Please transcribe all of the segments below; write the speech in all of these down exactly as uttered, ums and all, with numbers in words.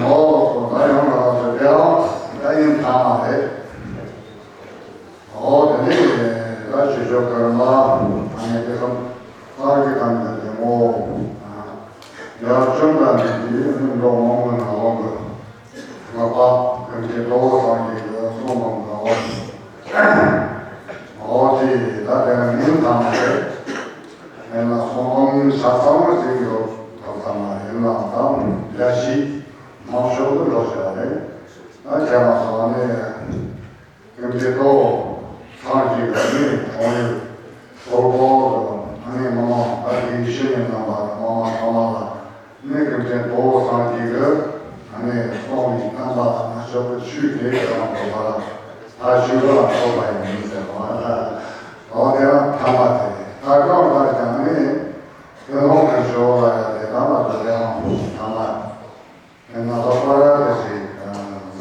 ཨོ། ད་ཡང་ང་རང་ཚོ་དེ་ཡང་ད་ཡིན་ཐ་མ་རེད། ཨོ། དེ་ནས་ད་ཆོས་ཕྱོགས་ཀྱི་ལ་ད་ངས་དེ་ཙམ་ལྷག་གི་གང་འདི་དེ་མོ། ཡར་བྱོན་པ་འདི་གི་མི་འགྲོ་མང་པོའི་ནང་ལོགས་ཀྱི་ལག་པ་ཀུན་གྱི་ཏོག་སང་གི་གསུང་མང་ལ་འོ། ཨོ། དེ་ད་དེ་མིན་ཐ་མ་རེད། ཡིན་ན་སོང་ཙང་ཆ་ཚང་བ་ཞིག་ཡོད་ཐབས་ཙམ་མ་ཡིན་ན་དང་འདྲ་ཞིག་མང་ཤོས་ཀྱི་འགྲོ་བྱ་རེད། ད་ཁྱེད་རང་ཚོ་ནི་ཀུན་གྱི་ཏོག་སང་གི་ག་ནི་གྲོང་ཡུལ་སོག་པོ་དང་ཨ་ནི་མི་མང་ད་དེའི་ཤི་ནས་རྣམ་པ་དང་མི་མང་ཚང་མ་ལ། ནི་ཀུན་མཁྱེན་ཏོག་སང་གི་གི་ཨ་ནི་སོང་བའི་བསྟན་པ་ལ་མ་ཆོག་གི་ཆོས་དེ་རང་གོ་བ་ལ་ད་ཆོས་ལ་ཐོགས་པ་ཡིན་ཟེར་བ་ལ། འོ་དེ་རང་ཐ་མ་དེ་རེད། ད་གང་ལྟར་ཀྱང་ནི་དེ་ལོང་གི་ཞོ་ལ་ཡ་དེ་ད་མ་དུ་དེ་རང་ཐ་མ་དེ་ང་ལ་པ་ར་དེ་ཞིག་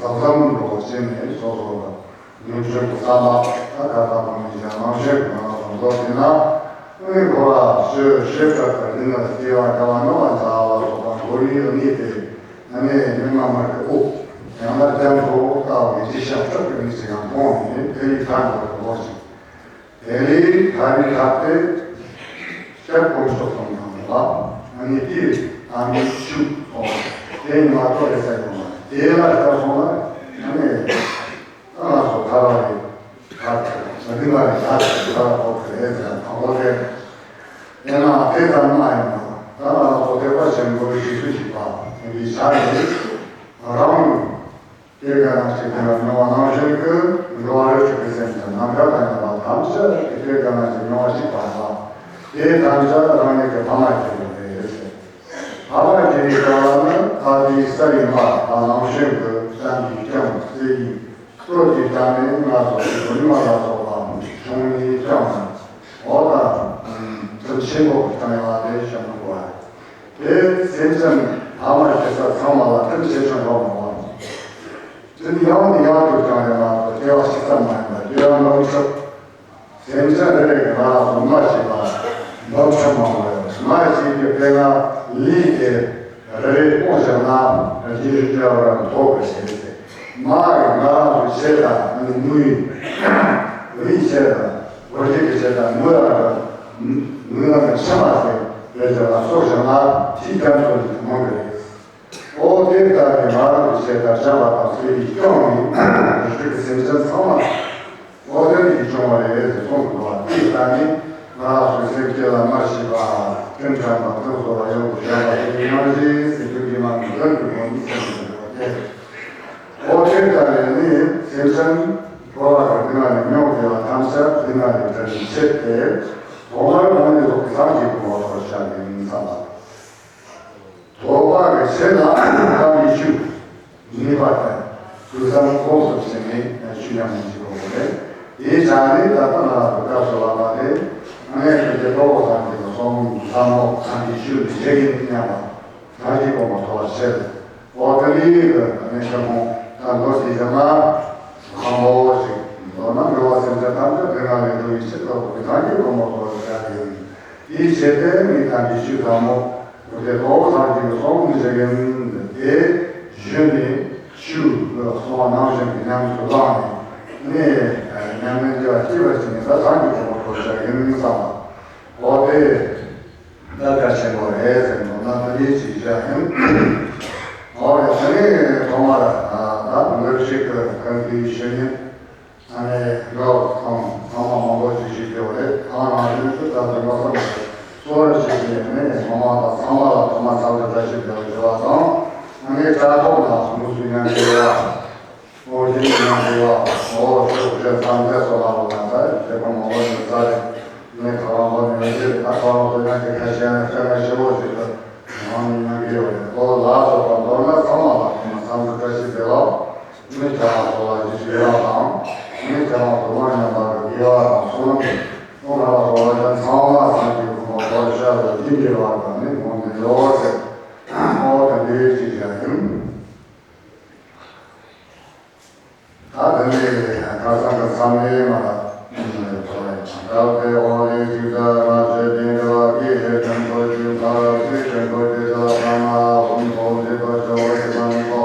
གཟབ་གཟབ་འགྲོ་བྱས་ནས་སོ་སོ་ལ། ཉམ་ཆུང་གི་བསམ་པ་ད་ག་ད་གོང་ནས་ཀྱང་ནང་བཞིན་གྱི་ནང་དུ་འགྲོ་དེ་ན། ཨ་ནི་འགོ་ལ་ཆོས་ཤེས་པ་དང་འདི་ན་སྐྱེ་བ་དགའ་བ་རྣམ་པར་བྱང་བ་སོགས་པ་འགོ་ཡུལ་གཉིས་ཏེ། ཨ་ནི་མི་མ་མར་གྱི་དབུ་ཡང་ན་རྒྱ་མཚོ་ལྟ་བུའི་ཅི་ཤ་ཁྲག་གི་མི་ཞིག་ཡང་མཐོང་ནས་དེ་ཡི་ཐར་འགོ་དུ་འགོ་ཞིང་། དེ་ལས་ཐར་བའི་ཐར་ཏེ། སྐྱབས་དཀོན་མཆོག་གསུམ་དང་ལ། ཨ་ནི་དེའི་ཨ་ནི་ཆུ་འོ། དེ་ཉི་མ་ཐོ་རེ་ས་ཡོང་བ་དེ་ལ་ལྟ་སོང་ན་ཨ་ནི། ང་ཚོ་ཐར་བ་རེད། ཐར་ཐར་ཟ་འདི་ང་རེད། ཐར་ཐར་ཐར་ཐོབ་ཀྱི་རེད་ཟེར་ན་ཐང་པོ་རེད། དེ་ན་དེ་ཙམ་མ་ཡིན་པར་ད་ང་ཚོ་ཐེག་པ་ཆེན་པོའི་གཞི་ཚུལ་ཞིག་པ་ཡིན་པའི་ཆ་ནས་རང་སྐྱེ་རྒ་ན་འཆི་དེ་ལ་མྱོང་བ་ནང་བཞིན་གྱི་འགྲོ་བ་རིགས་དྲུག་གི་སེམས་ཀྱི་ནམ་མཁའ་དང་མཉམ་པ་ཐམས་ཅད་ཀྱི་སྐྱེ་རྒ་ན་འཆི་མྱོང་བ་གཅིག་པ་ལ་དེ་ཐམས་ཅད་རང་ཉིད་ཀྱི་ཕ་མ་སྐྱེ་བ་རེད་ཟེར། ཕ་མ་སྐྱེ་བའི་སྐབས་ལ་ནི་ཨ་ཏིའི་ས་ཡི་མ་དང་ནང་བཞིན་གྱི་བསམ་པའི་ལྕམ་སྲས་ཡིན། སྤྲོ་སྐྱིད་ཀྱང་ནི་ང་ཚོ་གི་ཉི་མ་ལ་སོགས་པ་བྱུང་ནས་ཀྱང་འོ་ད་ཁྲིམས་ཆེན་པོ་གི་སྟེང་ལ་དེ་བྱ་མི་དགོས་པ། དེ་སེམས་ཅན་ཕ་མ་སྐྱེ་ས་ཚང་མ་ལ་ཁྲིམས་ཆེ་ཆུང་ཡོད་མ་རེད། དེ་ནི་ཡང་ནས་ཡང་དུ་ཀྱང་ཡང་ང་ཚོ་སྐྱེ་བ་གཅིག་ཙམ་མ་ཡིན་པར་སྐྱེ་བ་འབུམ་ཕྲག་སེམས་ཅན་རེ་རེ་གི་ང་རང་ཚོ་མ་བྱས་པ་འབུམ་ཕྲག་མང་པོ་ཡོད། མ་བྱས་ཀྱི་དཔེར་ན་ལུས་དེ་རེ་རེ་སྤོང་བཞག་ན་རྗེས་སུ་སྐྱེ་བར་ཐོབ་པར་བྱེད་ཟེར། མ་གི་ང་རང་ཚོ་བྱས་དང་མི་མི་ལུས་བྱས་དང་བུ་རྒྱུད་ཀྱི་བྱས་དང་མི་ལ་མི་ལ་མི་ཆ་མ་ཟེར་བའི་རྒྱ་ལ་སོགས་བཞག་ན་ཐིག་རྒྱ་མཚོ་ལས་མང་གི་རེད། ཨོ་དེ་ལྟར་གྱི་མ་རང་གི་ཆེད་དུ་བྱམས་པ་དང་བརྩེ་བའི་སྐྱོང་ནི་རིགས་ཀྱི་སེམས་ཅན་ཚང་མ་ཨོ་དེ་ཡིས་སྐྱོང་བ་རེད་ཟེར་གསུངས་འདུག་པ། དེ་ལྟར་ནི་ང་རང་ཚོའི་སེམས་བསྐྱེད་ལ་མ་ཤེས་པ་ཀུན་དྲན་པ་ཀུན་གསོ་བ་ཡོངས་སུ་བྱང་བ་དེ་ནི་སྙིང་རྗེ་ཟེར་རྒྱུ་གི་མ་ནི་ཀུན་གྱི་སྒོ་ནས་སེམས་ཀྱི་སྒོ་སྟེ། ཨོ་དེ་ལྟར་ནི་སེམས་ཅན་འཁོར་བ་གི་སྡུག་བསྔལ་ནས་མྱོང་བདེ་བ་ཐམས་ཅད་སྡུག་བསྔལ་ལས་སྒྲོལ་བའི་ཆེད་དེ་ཐོག་མར་དབང་ལུང་གི་སངས་རྒྱས་ཀྱི་ངོ་བོར་བྱ་ནས་ཡིན་བསམ་པ། ཐོག་མ་གི་ཆེད་ལ་བསམ་པའི་ཆོས་ནུས་པ་དང་ཐོས་བསམ་གོམས་སུ་བྱས་ནས་ཆོས་ཉམས་ལེན་བྱེད་དགོས་པ་རེད། དེའི་ཆ་ནས་ད་ལྟ་ང་རང་ཚོ་སྐབས་སུ་བབ་པ་རེད། ཨ་ནེ་ཁྱོད་ཀྱི་ལྟོ་གོས་སམ་གྱི་གསུང་བསམ་བློ་བསམ་པའི་ཆོས་ནི་བྱེད་ཀྱི་མི་ཉམས་པ་སངས་རྒྱས་གོ་མ་ཐོབ་པ་བྱེད། འོ་དེ་ལས་ཀྱི་ཨ་ནེ་ཁྱོད་མོ་ད་མདོ་དེ་ཟེར་ན་ཁམ་པོ་ཞིག་མདོར་ན་འགྲོ་བ་སེམས་ཅན་ཐམས་ཅད་སྡུག་བསྔལ་ལས་སྒྲོལ་བའི་ཕྱིར་ལྟ་བུ་གི་སངས་རྒྱས་གོ་མ་ཐོབ་པ་བྱ་ཡིན། དེའི་ཆེད་དུ་ངས་བསྟན་པའི་ཆོས་ཟབ་མོ་འོ་དེ་ལྟོ་གོས་སམ་གྱི་གསུང་བཤད་ཀྱི་ཡིན། དེ་ཞུས་ནས་ཆོས་ལ་གསུང་བ་ནང་བཞིན་གྱི་ཉམས་སུ་བླངས་ནས་ནས་ཉམས་ལེན་བྱ་བ་སྐྱེས་པ་ཞིག་ནས་ད་སངས་རྒྱས་གོ་མ་ཐོབ་བྱ་ཡིན་བསམ་པ། འོ་དེ་ད་གལ་ཆེན་པོ་རེད་ཟེར་ནོ་ན་དེ་རིགས་ཅིག་བྱ་ཡིན། འོ་རེད། དེ་ནས་ཐོག་མར་ད་ལྟ་འདིར་ཞིག་གི་གང་གི་ཞུ་ཡིན། ཨ་ནེ་འགའ་ཚང་ཚང་མ་མང་པོ་ཞིག་ཞིག་ཡོད་རེད། ཨ་ང་རང་ཚོ་ད་ལྟ་ལོ་གསུམ་གསོལ་ར་ཞིག་ཡིན་ནས་མི་མང་དང་ཚང་མ་ལ་ཐོག་མ་ཚང་དུ་བཀྲ་ཤིས་བདེ་ལེགས་ཞུ་བ་དང་། ཨ་ནེ་དྲ་ཐོག་ན་དངོས་སུ་མཉམ་འབྲེལ་བ། ཨོ་རྒྱན་གྱི་ནང་དུ་བ་ཨོ་ཤོག་བཞིན་ཚང་མས་སོ་ལ་ལོ་ན་ད་དེ་ཁོ་མང་པོ་ཞིག་ས་རེད། ངས་ཁ་རང་པ་ནས་ཡོད་ཚད་ད་ཁ་རང་པ་ན་དེ་ཁ་ཤས་ན་སྐྱ་ན་ཞེ་པོ་ཞིག་ཏུ་ང་མི་ཉན་གི་ཡོད་རེད། ཁོ་ལ་སོགས་པ་མདོར་ན་ཚང་མ་ལ་ཁོ་མ་བསམ་ཚུལ་བཀྲ་ཤིས་བདེ་ལེགས། མི་ཁྱེད་རང་ཚོ་ལ་ཡིད་ཆེས་ཡོད་པ་དང་། མི་ཁྱེད་རང་ཚོ་དབང་ཉམས་པ་དང་དགེ་བ་དང་གསུམ། ཁོང་རང་ལ་གོ་བ་ཅན་ཚང་མ་སངས་རྒྱས་ཀྱི་གོ་འཕང་ཐོབ་ཤར་བའི་སྦྱིན་གྱི་བར་དང་ནི་མོ་འདི་ཡོད་ཟེར། ཨོ་དེ་འདྲའི་ཅིག་བྱ་ཡིན། ད་དེ་ནས་ཁ་སང་གི་མཚམས་ནས་མ་ལ་ཡིན་ནས་གོ་བ་ཡིན། ད་དེ་འོག་ནས་ཅིག་ད་རང་ཆོས་ལྡན་གྱི་བ་གི་ཧེ་ཀྲང་ཁོ་ཅིག་ཚ་ར་ཚིག་ཀྲང་ཁོ་ཅིག་ད་ཚང་མ་ཧུམ་ཐོག་འདི་དོ་ཆོ་བ་ཅིག་ལ་ནི་ཁོ་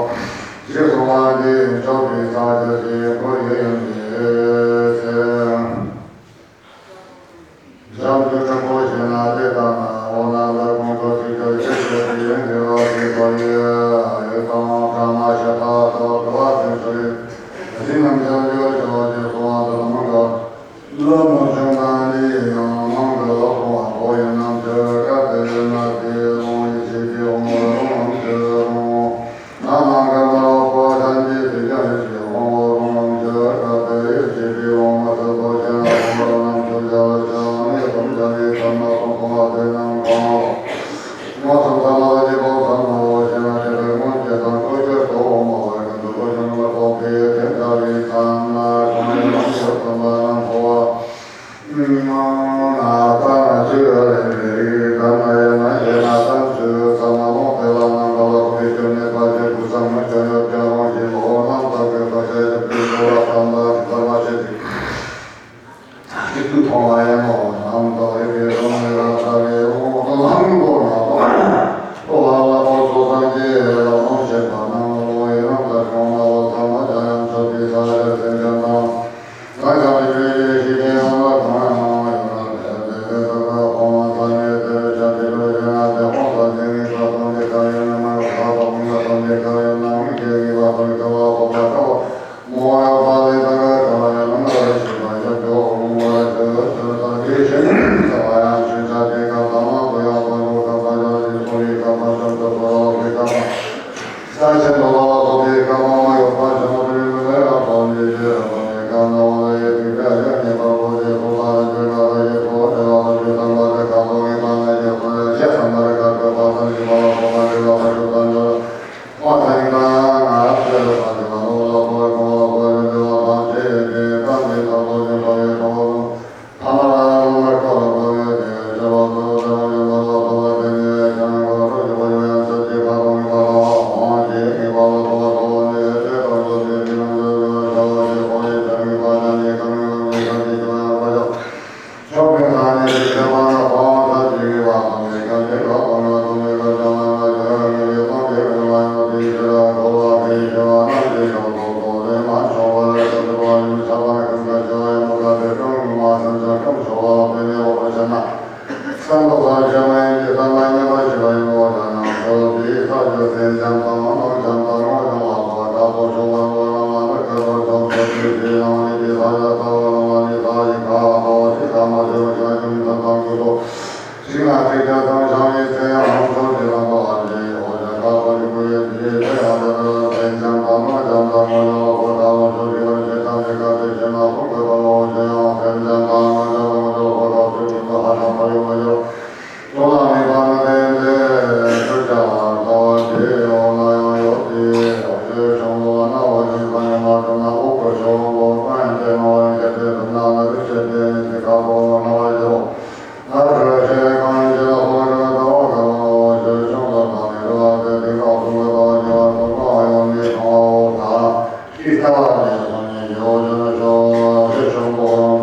ཅིག་གསུང་བ་འདི་མཆོག་གི་ས་ཆ་ཅིག་ཁོ་ཡོད་ཡོད་འདི་ཟེར། འཇམ་རྒྱུ་དྲག་པོ་ཞེ་ན་དེ་དང་ན་འོ་ན་ལ་ཁོང་ཁྲོ་ཚིག་ཁྲོ་ཞེ་ཞེ་དེ་ཡོན་དེ་བ་དེ་ཁོ་ཡོད་ཡོད་དང་གྲ་མ་ཤ་ཐག་ཐོག་གྲུ་བ་ཚིག་ཚུ་རེད། གཟིགས་རྣམ་གཞག་རྒྱུ་ཞེ་བ་དེ་སོང་བ་དང་མ་འགག་ལ་མོ་བྱུང་དང་འདི་ཡང་མང་གི་ལ་ཁོང་བ་ཁོ་ཡོད་རྣམས་ཀྱི་སྐབས་དེ་ཡོད་ན་དེ་ལོང་ཡི་ཆེ་དེ་འོང་བ་རུང་རུང་ཆེ་རུང་། ནང་ནང་གི་མ་ལ་ཁོ་ཐམས་ཅད་དེ་ཀྱང་ཡོད་ཅེས་དབང་བོ་རང་རང་གི་སྐབས་དེ་ཡོད་ཅེས་པའི་དབང་བ་ཚུལ་ཁྲིམས་ཀྱི་དབང་བོ་རྣམས་ཚུལ་བྱ་བ་བྱ་བ་ནི་གསུམ་བྱ་བའི་ཚད་མ་གསུམ་གསུང་བ་དེ་རྣམས་གང་ལ། དབང་གསུམ་ཚད་མ་ལ་བརྗོད་པ་ཚད་མའོ་ཞེ་ན། དེ་ལྟར་སྔོན་གྱི་དང་ཁོ་ཆོས་ཐོག་འོག་མ་བར་གྱི་འདུ་བ་ཀུན་ལ་སོགས་པའི་དེ་འདྲ་བའི་ཚད་མ་གང་ཡང་ཡོད་ཚད་མ་རྣམས་འཁོར་བ། ཐ་མ་རང་ཆོས་ལས་རིགས་ཐ་མ་ཡང་ན་ཞེ་ན་ཐམས་ཅད་ཚང་མ་ལོངས་དེ་ལ་ནམ་མཁའ་ལ་སོགས་པའི་སྐྱོན་མེད་པ་ཅིག་ཏུ་ཚང་མ་སྐྱོན་ཡོད་ཀྱང་རང་བཞིན་ལོ་ནམ་མཁའ་གི་བར་ཆད་ཞིག་པའི་འགྲོ་བ་ཐམས་ཅད་ཀྱི་ཐ་མ་ཆེ་ཞིག་གཅིག་ཏུ་མཐོང་བ་ཡང་ངོ་བོ་ནམ་མཁའ་ལས་པའི་རང་ལས་རང་ལྟ་བའི་དབང་པོ་དང་ལྷག་མིན་པོ་ལ་སོགས་པ་ལ་ལ་འཁོར་ཚོགས་སངས་རྒྱས་ལ་ལོངས་སྤྱད་པ་རྣམས་ལ་ལོངས་ཡི་རང་ལྟར་གང་ལ་བ་ཐ་མ་ཅང་ཡང་ཆོག་པའི་ས་ཆ་སེམས་ཅན་དང་། རང་གང་གི་ཆོས་ཀྱི་ཤེས་ལྡན་རྣམས་ལ་གང་ཡང་ཡོད་ན་དེ་ལ་དེ་ལས་ཐོབ་པ་སྤོང་བ་ཙམ་ཡོད་དེ་བས་ཀྱང་དེ་འདྲ་ཡོད་ན་དེ་སྤོང་ས་དེ་ངེས་པ་སྟོང་གི་ཁ་ཡོད་ན་མ་ཡོད་ཁ་དོག་ངེས་པ་སྟོང་གི་ཁ་ཡོད་ན་མིག་གི་ངེས་པ་སྟོང་གི་ཁ་བ་སྤོབས་པ་ཁ་བ་མོ་ཡོད་པ་ལས་ཐོབ་པ་ཁ་བ་ཡོད་ན་མ་ཡོད་ཤེས་པ་ཡོད་དོ་འོང་བ་ལ་ཆོས་ཆོས་ས་དེ་ཤེས་ནས་ས་བ་ཡང་ཆོས་ཆ་དེ་ཁ་ཐ་མ་དུ་ཡང་སྟོང་གི་ཁ་ས་ཡོད་དེ་སྟོང་གི་ཁ་ས་ཤམ་དུ་སོ་ལ་བ་གི་ཁ་ས། ས་ཆེན་པོ་ལ་སོགས་པའི་སྐབས་མང་ཡོད་པ་ཆེན་པོ་དེ་མི་ལས་རབ་དང་ལས་ཀྱི་རབ་དང་ལས་ཀ་ན་བ་ལ་ཡོད་པའི་སྒྲ་ཡང་ཉེ་བར་བོ་དེ་སོགས་ལ་རེ་ཅོ་ན་ར་ཡི་སོགས་དེ་ལ་སོགས་པའི་བསམ་པ་དེ་ཁ་དོག་ངེས་པ་ན་ཡོད་པ་ལས་ཆེས་བསམ་པར་ཁ་ཁ་པ་སམ་ཞི་བ་ལ་སོགས་པ་འདི་ལ་ཁ་ཆུ་དང་འཇོག་པ་སེང་དང་ང་ཚེ་ལ་སོགས་ཀྱི་བ་ལོ་ལ་སོགས་པའི་ཁོང་ལ་སོགས་པའི་འདི་ལ་ཐམས་ཅད་ཡོད་པའི་ཀམ་གྱི་ཐབས་ལ་ཉེ་བ་ཡོད་དོ། བསམ་པ་སངས་རྒྱས་མ་ཡིན་གྱི་བསམ་པ་ཉམས་པ་ཞི་བ་ཡིན་ནོ་ད་ནང་ཚོགས་ཀྱི་ཐག་ཆོད་སེམས་ཅན་དང་ནང་ཅན་དང་ནང་ཡོང་ལ་སོགས་དགྲ་བོ་ཆོག་པ་ངོ་ན་མ་ནི་ཀ་བོ་ཆོག་ཚོགས་ཀྱི་ཞེས་ཡང་ནི་ཀྱི་ས་ཡ་ས་བ་ན་མ་ནི་ས་ཡི་ཁ་བ་ཐོ་ཤི་ཁ་མ་ཆོག་ཤ་ཁྱུང་ས་དང་ཀུ་ཏོ་ཤི་ང་ཚིག་ཅན་དང་ཤང་ཡི་ཚེ་ཡང་ཧང་ཚོགས་ཀྱི་རང་པ་ཨ་ཞེས་ཡོ་ཞ་ཁ་བོ་ཆོག་ཀུ་ཡོད་ཀྱི་ཚེ་ཡང་དེ་ལ་སེམས་ཅན་དང་ནང་ཅན་དང་ནང་ཡོང་ལ་སོགས་དགྲ་བོ་ཆོག་ཀྱི་རང་ཞེས་ཐམས་ཅད་ཀ་ཚིག་ཅན་ལ་སོགས་པའི་བ་ལོ་ཞེས་ཡང་སེམས་ཅན་དང་ནང་ཅན་དང་ནང་ཡོང་ལ་སོགས་ཀྱི་རང་ཚིག་ཀུན་ཏུ་ཧ་ཅང་ཕ་ཡོད་མ་ཡོད། ཐོག་མ་མེད་པ་ན་དེ་འདྲའི་ཆོས་ཀྱང་ལྟ་བ་དེ་འོ་ན་ཡང་ཡོད་དེ། ཆོས་བྱུང་བ་ན་བ་ཞིག་ས་ཡོད་མ་གྲུབ་ན་འོག་གི་ཆོས་འོང་བོ་ཀུན་དེ་ནོ་བ་ཡིན་ཏེ་དེ་གྲུབ་ན་ན་རིག་བྱེད་དེ་ནི་དེ་ཁ་ཐོག་ན་བ་ཞིག་ལོ། ད་ཆོས་ཆེ་གང་ཡིན་ཞེ་ན་ཧོ་ཆོས་ལྟ་བ་ག་བ་ལོ། ཆོས་བྱུང་ལ་དང་ནི་རུ་བ་དེ་དེ་ཁ་ཐོག་གི་ལྟ་བ་ཞེ་བ་ཐོག་མ་ཡོད་ནི་མཐོང་བ་འོ་ད་ཤི་ལྟ་བ་ནི་སོང་ནི་ཡོ་ཆོས་ན་ཆོས་ཆེ་བྱུང་བོ།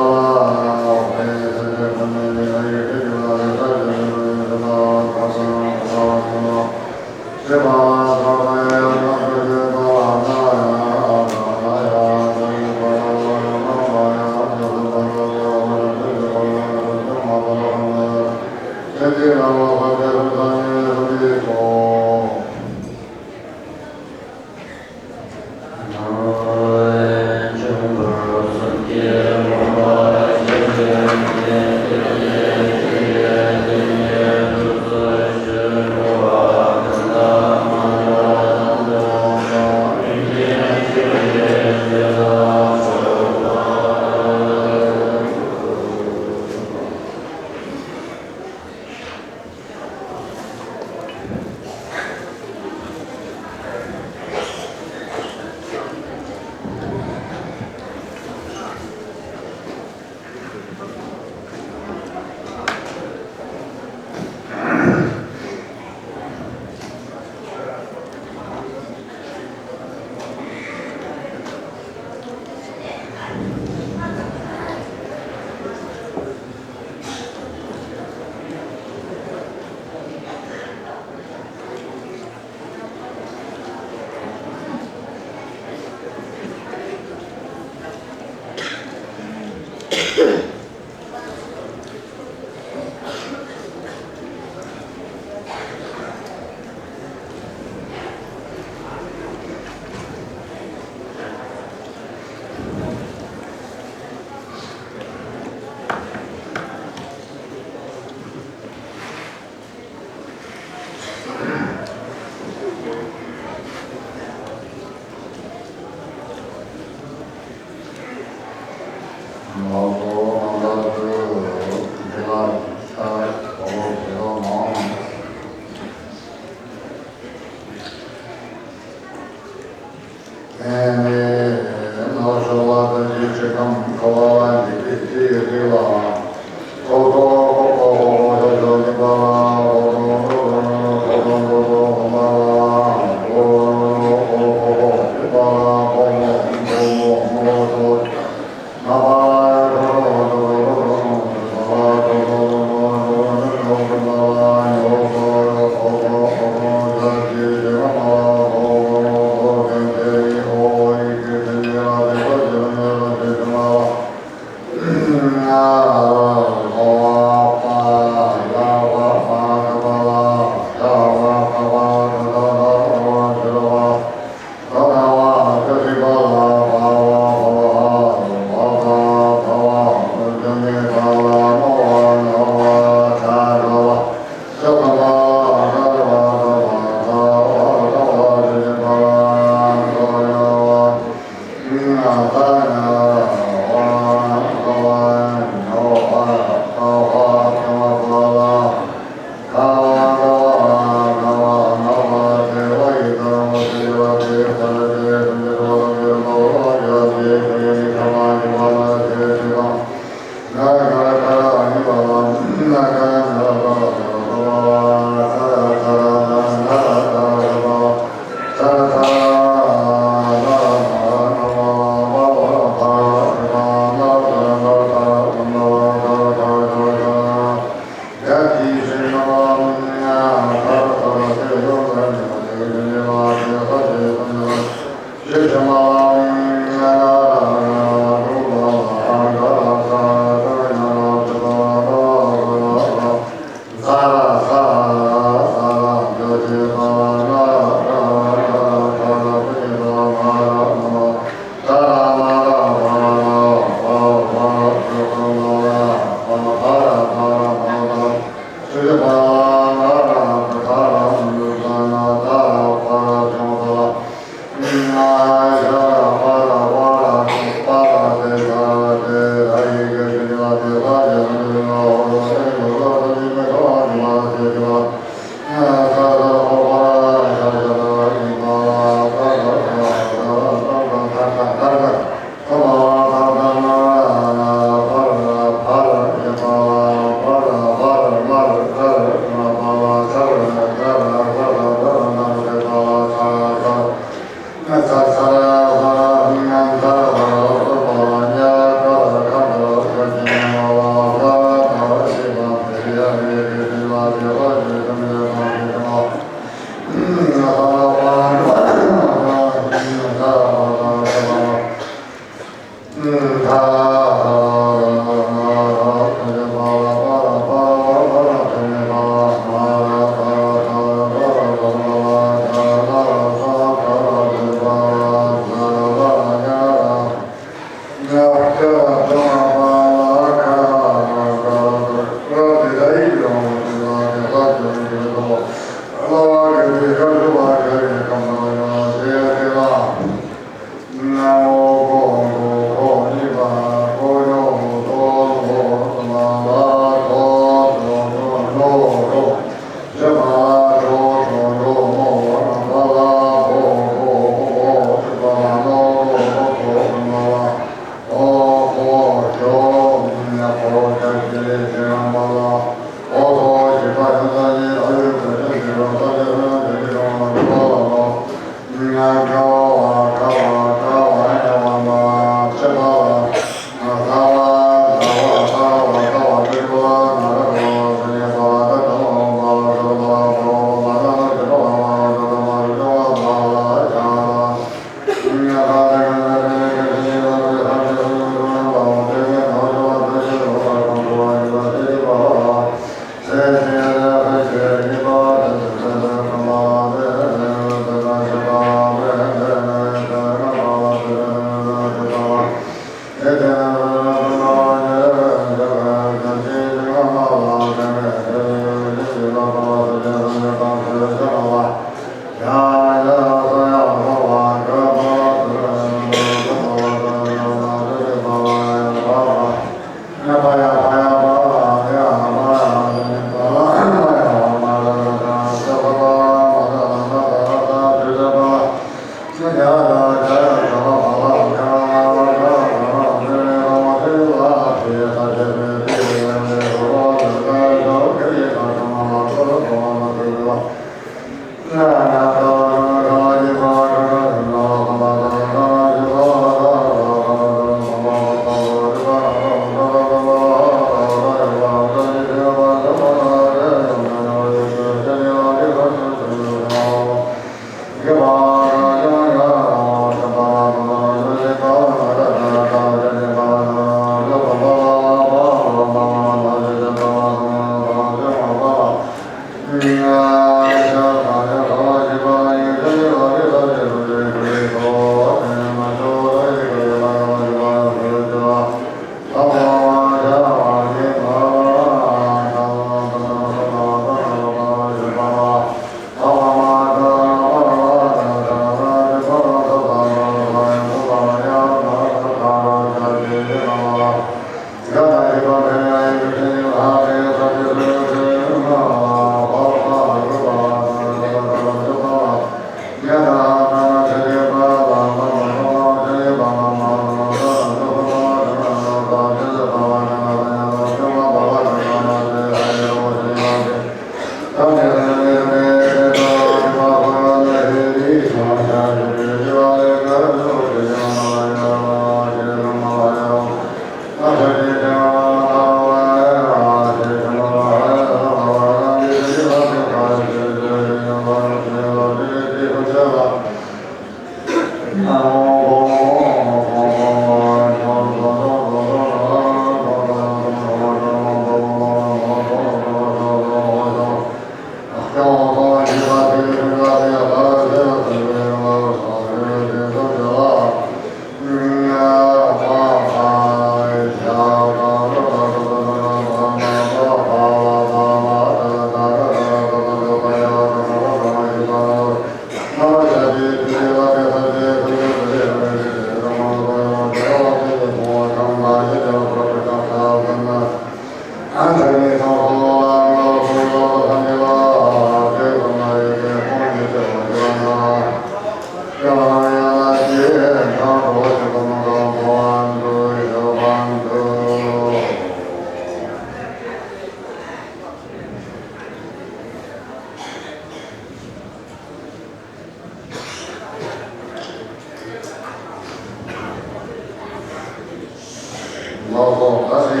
ལགས་སོ། ད་ཅི་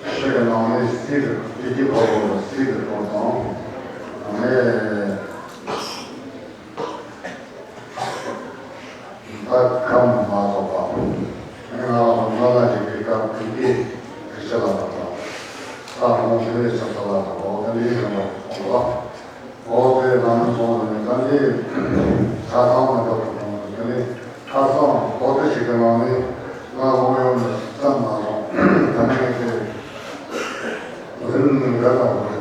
ཆོས་ཀྱི་ནང་ནས་སྲིད་དུ་སྐྱེ་སྐྱེ་བོ་བོ་ལ་སྲིད་དུ་གཏོང་དང་། ནས་ད་ཁམས་མ་ཐོབ་པ། ང་ལ་ང་ལ་ཅིག་གི་སྐབས་ཀྱི་སྐད་ཀྱི་ཆ་ལ་བབ་པ། ས་ཁོང་ཆེ་བའི་ཆ་ས་ལ་བབ་པ། ད་འདི་ཡིན་པ་ལ། འོ་དེ་ལམ་སོང་ནས་ད་ནི་ཆ་ཚང་མ་འགྲོ་ཐུབ་སོང་ནས་ད་ནི་ཁ་སང་འོ་དེ་ཞིག་གི་ནང་ནས་ང་དངོས་ཡོད་ནས་བསམ་མ་སོང་། ད་ནི་དེ་རིམ་འགའ་དང་།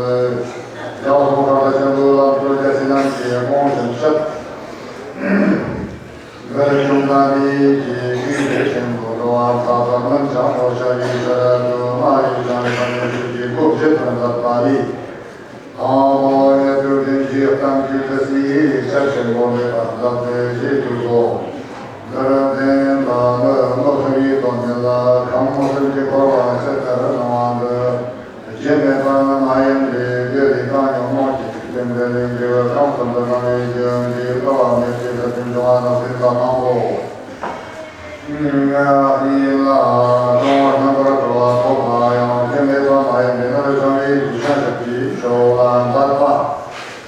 ལ། རྒྱལ་བ་ཀུན་དགའ་ཆེན་པོའི་ལམ་དུ་རྒྱལ་སྲས་རྣམས་ཀྱིས་དགོངས་ཤིང་བཤད། འདིར་བྱུང་བདག་ཉིད་ཀྱི་ཞིང་དེ་ཆེན་པོ་འགྲོ་བ་མཐའ་དག་རྣམས་ཀྱང་འོད་གསལ་བའི་ཤར་དུ་མ་ཡི་བྱང་ལས་ཐ་སྙད་བཅུ་གཅིག་སྒོ་བཞི་ལྟར་མཛད་པ་ལས། དང་པོ་ཉེར་དྲུག་བདུན་གྱི་གཏམ་རྒྱུད་དུ་སྲིད་ཞལ་ཆེན་པོ་མེད་པར་མཛད་པའི་རྗེས་སུ་སོ། འདིར་ལྡན་དང་ནི་མི་ཁོ་བའི་དོན་ཉིད་ལ་ཁམས་གསུམ་གྱི་འཁོར་བ་ཇི་ལྟར་སྣང་བ་འདི། རྒྱུ་མེད་པ་ན་མ་ཡིན་པའི་རྒྱུ་ལས་བཏང་སྙོམས་མོངས་ཀྱི་སེམས་དེ་ལས་འབྲས་བུ་ཁམས་གསུམ་དུ་སྣང་བའི་རྒྱུ་འབྲས་རྩ་བ་མེད་པའི་ཐབས་ཀྱིས་འབྱུང་བ་ནི་སེམས་དང་སྣང་ངོ་། ཡིན་ལ་སྟོང་པར་རྣམ་པར་གྲོལ་བ་ཐོབ་པ་ཡང་རྒྱུ་མེད་པ་མ་ཡིན་པའི་སྣང་བའི་བྱང་བའི་རྒྱུ་ཤེས་ཞབས་ཀྱིས་ཞོག་ལ་མཛད་པ།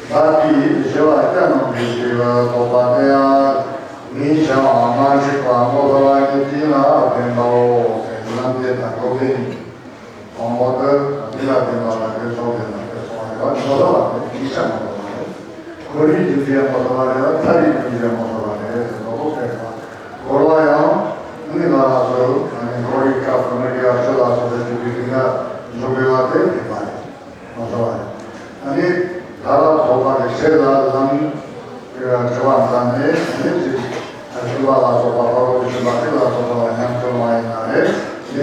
མཛད་པའི་ཞི་བ་སྐྱབས་རྣམས་ཀྱི་ཞི་བའི་རྟོགས་པ་དེ་ཡང་ངེས་ཤེས་མ་འཇིག་པ་ངོ་ཚ་བ་ཉིད་ཀྱིས་ན་བདེན་པའོ། ཟེར་ལམ་དེ་དང་འགོག་པའི་ཉིད། དང་པོ་དེ་འདི་ལ་བདེན་པ་དང་འདིར་ཕྱོགས་དེ་དང་དེར་སོང་བ་རེད་བ། ངོ་ཚ་བ་རེད། ཡིག་ཆ་ངོ་ཚ་བ་རེད། ཁོ་རའི་རྒྱུ་མཚན་ངོ་ཚ་བ་རེད་བ། ཚ་བའི་རྒྱུ་མཚན་ངོ་ཚ་བ་རེད་ཟེར་ནོ་ལོག་ཕེབས་པ། འཁོར་བ་ཡང་ནི་ལ་ལ་སོགས་ཨ་ནི་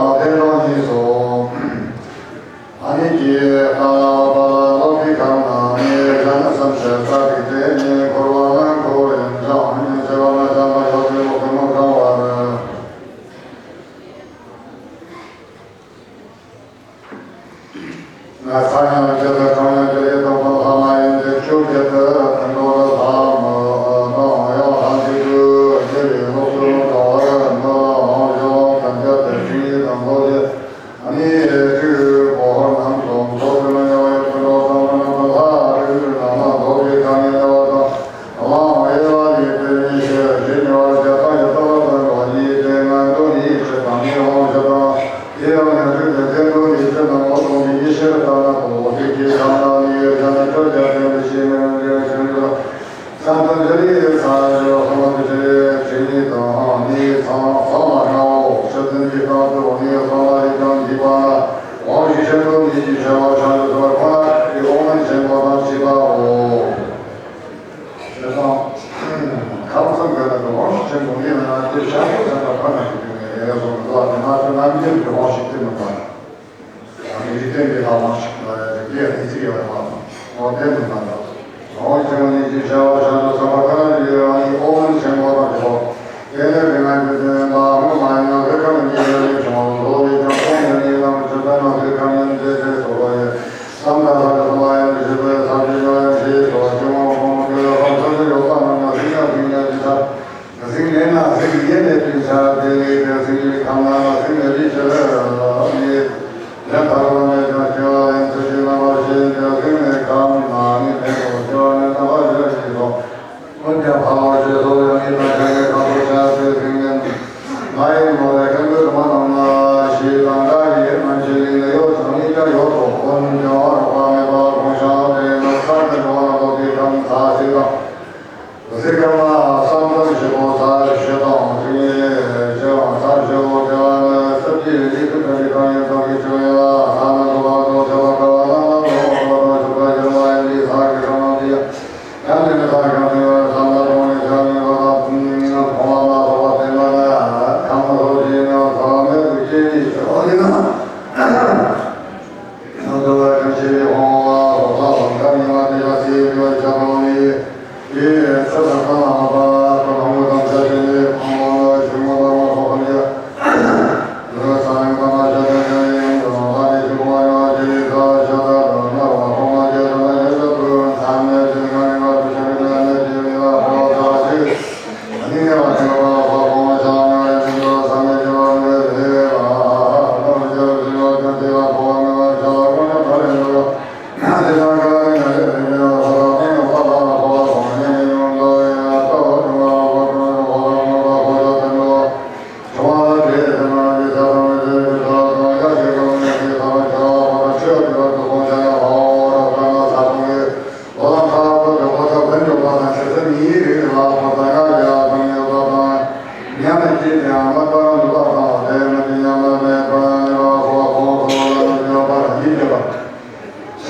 དང་ཐལ་རྡོ་གཉིས་སོ། ཨ་ནི་ཀྱི་ཀ་ལ་བ་ལ་ལོ་ཀི་ཁ་ན་ནི་ཡ་ན་སམ་ཤ་ས་ཏི་ཏེ་ནི་འཁོར་བ་ལ་འཁོར་ཡང་ཅང་ཉིན་ཚེ་བ་ན་ཤ་མ་ཡོ་ཏི་ལོ་ཀི་མ་ཁང་བ་ར། ང་ཚ་ཡང་ཇི་ལྟར་གང་ཡང་ཇི་ལྟར་དང་པོ་ལྷ་མ་ཡིན་ཏེ་ཆོས་ཇི་ལྟར་དོན་དུ་ལྷ་མ་དང་ཡང་ལྷ་འཇིག་རྟེན་ཇི་ལྟར་ལོག་སུ་མི་གང་བར་མི་ལ་འོང་ཞིང་དམ་བཅའ་དེ་ཞིང་ཡིན་དང་ལོག་ཅེས་ཨ་ནི་སྤྲུལ་པོ་རྣམས་སུ་མཚོ་སྟོན་ཡང་ཡོད་དོན་དུ་དང་པོ་རྣམ་པ་ལྷ་རིགས་རྣམས་ལ་ལྡོག་པའི་ཁ་ཉེ་ལེ་བ་དང་། ཨ་ལ་ཨེ་ལ་ཡི་དེ་ཉིད་ཕྱིར་ཞེས་ཉེ་བར་བྱ་ལྟ་ཡི་ལྟ་བ་ལྟ་བ་ཉིད་དེ་ང་འདོད་ནི་ཕྱིར་དང་ནི་དབང་བྱ་དང་། དེ་ཡང་ཉན་ཐོས་ཀྱི་བསྟན་འགྲོ་ཡི་ཕྱིར་ནམ་མཁའ་སྟོང་གི་ཉི་ཤར་ལྟར་ན་གོ་ཐིག་གི་ཁམས་ན་ནི་ཡོད་ཀྱང་ན་ཆོས་ཀྱང་བསྟན་པའི་ཤེས་མེད་ན་འདྲེན་ཕྱིར་འགྲོ། ས་མཐོ་ཇི་ལི་ས་ཇོ་ཧ་མ་དུ་ཇི་ལི་ཇི་ནི་དང་ནི་ཚང་ཚང་མ་ནའོ་ཤ་ཚན་གྱི་རྟགས་སུ་ནི་གསང་བ་ཡི་དང་འདི་པ་ན་དབང་ཞིག་ཤེས་འགྲོ་ནི་ཀྱི་ཤ་བ་ཤ་འདུ་ཐོར་ཁོ་ན་ཀྱི་དབང་མན་ཆེན་པོ་དང་བཅས་པའོ། ཁམས་གསུམ་གྱི་ནང་དུ་དབང་ཤེས་ཆེན་པོ་མི་ལ་ཡང་དེ་ཤ་སྟག་ཚན་པ་ཁོ་ན་ཞིག་ཡོད་ནས་ཡོད་སོང་གི་ལ་དེ་ང་ཚོ་རྣམ་འགྱུར་གྱི་དབང་ཤེས་དེ་མི་འདྲ། ཡང་ནི་རིགས་ལྡན་པའི་ལྷ་མང་ཞིག་ལ་ཡང་རིགས་ལྡན་རིགས་ཚིག་ཡོད་པ་དབང་ལྡན་མི་འདྲ། དབང་ཆེན་པོ་ནི་ཅི་བྱ་བ་བྱ་དུ་བསམ་པ་ཁོ་ན་ཞིག་ཡོད་ནི་ཨོ་མོན་ཆེན་པོ་དང་འབྲེལ་བ། དེ་ནས་དེ་ང་ཚོ་དེ་མ་འོངས་མ་ཡིན་ན་ལྷོད་ཁ་མི་འདི་ཡོད་ནི་བྱུང་བ་མདོ་ལས་ཀྱང་ཁོང་ཡོད་ནི་ནང་གི་ཆུ་ཚན་ནང་ལྷོད་ཁ་མི་འདི་དེ་སོགས་པ་ཡོད། སམ་དང་ས་དང་མ་ཡང་དུ་ཞུགས་པའི་ས་བཅུ་ཉོ་ཡང་ཞེས་སོགས་ཅི་མང་པོ་མོ་ཀེ་ལ་ཁམས་ཚང་དུ་ཡོད་པ་རྣམས་ལ་གཟིགས་ན་གཟིགས་ཉམས་ཀྱི་ཆ། གཟིགས་མེད་ན་གཟིགས་ཡེ་ནས་དུས་ཆ་དེ་ལས་ཀྱང་གཟིགས་ཡུལ་ཁམས་ན་ན་གཟིགས་མེད་པའི་ཕྱིར་ནི། ལན་ཐར་པ་མེད་ཀྱང་སྐྱེ་བ་ལེན་ཚུལ་གྱི་རྣམ་པར་ཤེས་ཀྱང་གཟིགས་མེད་ཁམས་ན་ནི་མེད་དོ། སྐྱེ་བ་ནི་རྣམ་པར་ཤེས་ཀྱི་སོ། འོན་ཀྱང་ཕ་རོལ་ཕྱིན་སོགས་ཡང་ནི་དང་ཆ་ནས་ཁམས་སུ་ཆ་དེ་གཟིགས་མེད། མ་ཡིན་ནོ་རེ་ཁན་པོའི་དུ་མ་རྣམས་ལ་ཞེས་དང་འདྲ་ཡི་རྣམ་ཤེས་ལིང་ནི་ཡོད་ཙང་ཡིན་ཀྱང་ཡོད་དོ། འོན་ཀྱང་རོགས་པ་མེད་པ་གོང་ཤང་དེ་ནི་ས་དེ་འགྲོ་བ་རྣམས་ཀྱི་ཁམས་ས་ཞིག་དང་། གཟིགས་ཁམས་ལ་བསམ་གཏན་བཞི་པོ་ཚར་བཞི་དང་གཅིག་ནི་བྱེ་བ་ཚར་བཞི་པོ་དེ་ལ་ནི་སྲིད་ཀྱི་རིགས་ཀྱི་ཕྲིན་ལས་གང་ཡིན་དང་གི་ཆོས་ཡིན་ལ་ལྷ་ན་འགྲོ་བ་དང་ཐོས་པ་དཀའ་བ་རྣམས་ལ་འགྲོ་བ་འགྲོ་དང་ཞུགས་པ་ཡིན་ལ་ཡིན་པའི་ས་གི་ཁམས་རྣམས་ཀྱི། ཡང་དེ་ནི་ས་ཁམས་ནི་བསམ་པ་སྟོང་ནི་ཆ་ནི་བ་དང་ཕོ་བ་ལ་སོགས་པ་བསྟན་པ་ན་ཁམས་སོགས་ཀྱི་ཡང་ས་མེད་དུ་སྐྱེ་བའི་ཆ་ནི་ན། ཡང་དུ་བ་ཁམས་ཆེ་བའི་ཕོ་བ་སོགས་ལ་ཁམས་ཉི་མ་དེ་ལ་སྲིད་པའི་ཆ་སྟོང་ནི་ཡི་ཚེ་དང་ས་ལ་མ་པ་ཁོ་ན་མོ་དང་ཆ་ཆེ་ནི་ཕོ་བ་ལ་ཞུགས་པ་ལ་མ་སོགས་པ་ནི།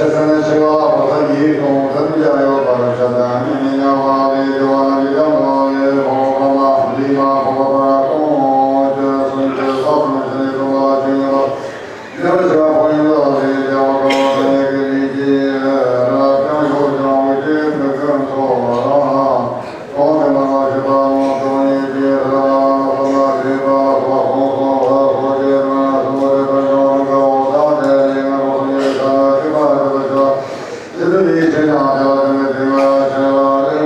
ཆེ་ས་ནས་ཆེ་བ་ལ་བར་ས་ཉིད་དང་ཐམས་ཅད་ཡོད་པར་བྱ་དང་། མི་མི་ཉམས་པ་ལས་སྐྱེ་བ་རྣམས་ཀྱི་ཡང་དག་ལས་འཕགས་པ་ལ་ལུས་མ་འཕགས་པ་ལ་ཀུན་སྤྱོད་གསུམ་གྱི་ས་བོན་ཞིག་ནས་སྟོང་པ་ཆོས་ཉིད་པ། ཉམས་ཆག་ཁོང་ཡོད་ལ་ལས་སྐྱེ་བ་འཁོར་བ་ཉེས་ཀྱི་ལས་ཀྱི་རབ་ཀྱང་ཡོད་ཀྱང་འོད་ཀྱི་མིག་ཀུན་ཚོགས་རང་གང་དེ་མ་ལ་ཞིག་པ་ལོངས་སྤྱོད་ཉིད་ཀྱི་རབ་ལ་ལ་ལ་ལ་ཞིག་པ་ལ་ཁོང་སོང་བ་ལ་སོགས་ཀྱི་རང་སོ་རེ་ཀ་ཀྱང་རང་ག་འོ་ད་དེ་ལས་ང་རོ་སོ་ཉེ་ས་ན་ཞིག་པ་ཞིག་པ་ཞིག་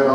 པ།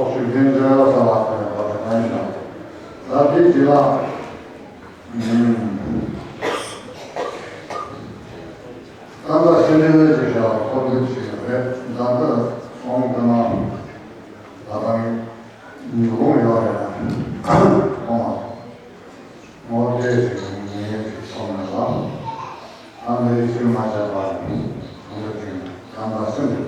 ཚོགས་ཞུགས་མཁན་ཚོས་ལ་གསལ་བ་ཐོན་པ་དང་ཡིན་ལ། ད་དེའི་རྗེས་ལ། ཨུམ། སྐར་མ་ཕྱི་འབྲེལ་ཅིག་བྱ་བ་འཁོར་འདུག་ཅིག་རེད། ད་ལྟ་སོང་དུ་ན་ད་ལྟ་ཉི་ཧོང་ཡོད་རེད། ཁོང་ལ་ངོ་དེ་ཅིག་ཉེ་ཅིག་སོང་ན་ལ། ཨ་ནི་ཤུལ་མ་བྱས་པ་ཡིན། ཁོང་ཚོ་ཅིག་ད་ལྟ་སུ་འདུག་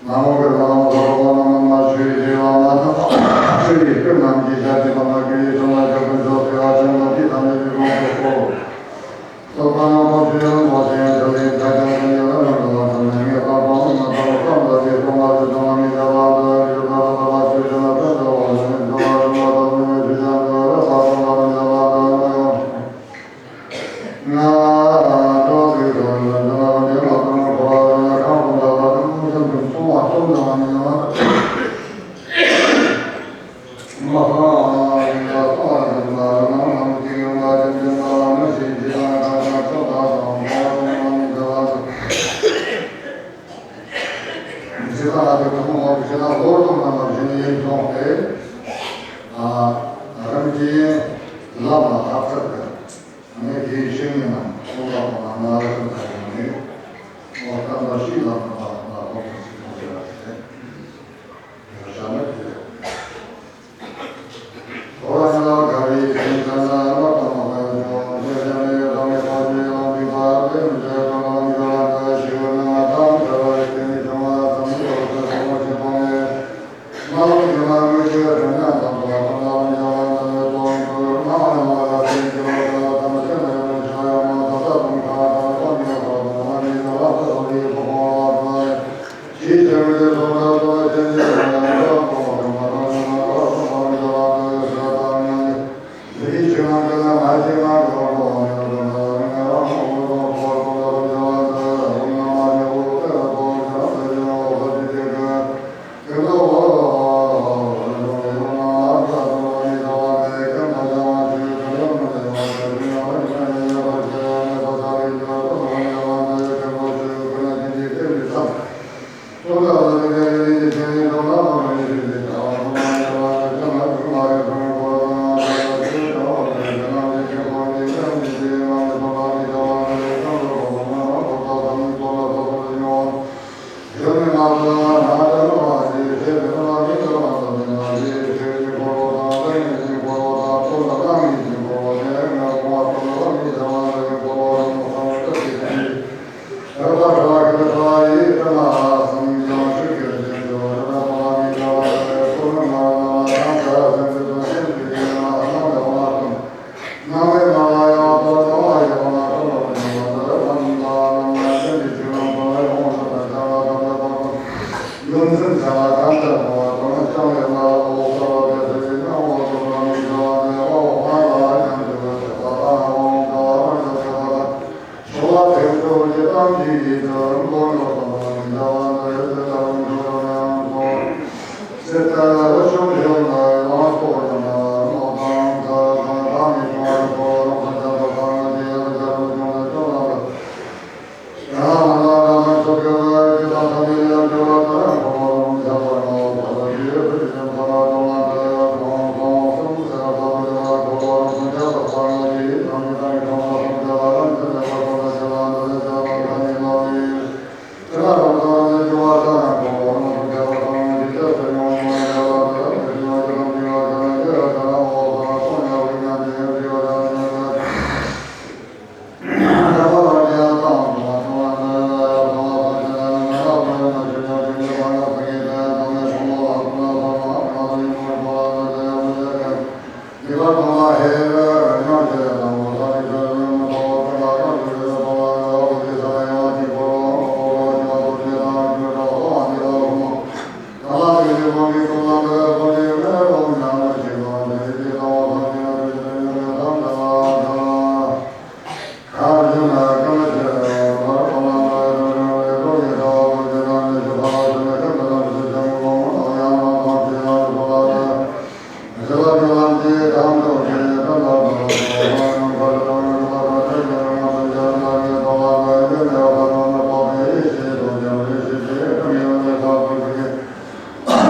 ནམ་མཁའི་ལམ་ལ་ལྷོ་ལ་མ་ཆོས་ཀྱི་ལམ་ལ་ཆོས་ཀྱི་སྐུ་རྣམས་ཀྱི་ཞལ་གྱི་བླ་མ་ཀུན་གྱི་བྱང་ལ་འཇུག་པའི་མཆོག་ཐེག་པ་ཆེན་པོ་འདི་ཐམས་ཅད་ཀྱི་དགོངས་སུ་གསོལ། སོགས་པ་ནམ་མཁའ་ཆོས་དབྱིངས་ལོ་ཆེན་ཆ་ལེན་ཐ་ཆ་ཆ་ཡ་ར་ན་ར་ལ་ཐ་ན་ངེས་པ་པ་མི་ན་ཐ་བ་ཀམ་ལ་ཏེ་སོ་མ་ཏེ་སོ་མ་མི་ཇ་བ་ཏ་ཡུ་ཏ་ར་ཏ་བ་ཆོས་ཅན་ལ་ཏ་ཏ་བ་ལ་ནི་ཏ་བ་ར་ལ་ཏ་ཏ་ཡ་ཆོས་ཅན་ཏ་ར་ཏ་ཏ་མི་ཇ་བ་ཏ་ཡ། རང་གི་ལམ་ལ་ཐག་ཚད་དེ། ངས་དེའི་ཤེས་ཉེན་ནམ་ཚོང་པ་ཁོང་ལ་མ་ལ་ཤོད་ཚར་ཡོང་ནས། ཨོ་སྐམ་པ་ཤིག་ལ་མ་ལ་ལ་ཁོང་ཚོ་ཞིག་ཐུག་ཡོད་རེད། ཡོད་ཤ་མེད་དེ། ཁོ་རང་ལ་ག་རེ་ཡིན་ཙང་ན་ལ་དང་མ་ལ་ཡོང་ཞེས་ཡང་ཡོད་དང་མེད་པ་ཞེས་ལ་འདི་པ་དེ་མི་བྱེད་དང་ལ་འགྱུར་བ་འདི་ཞིག་ན་དང་འདྲ་བ་ཞིག་དེ་ནི་བྱུང་བ་ཙམ་ཞིག་ལ་སོགས་པ་ཞིག་གོང་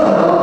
ནས།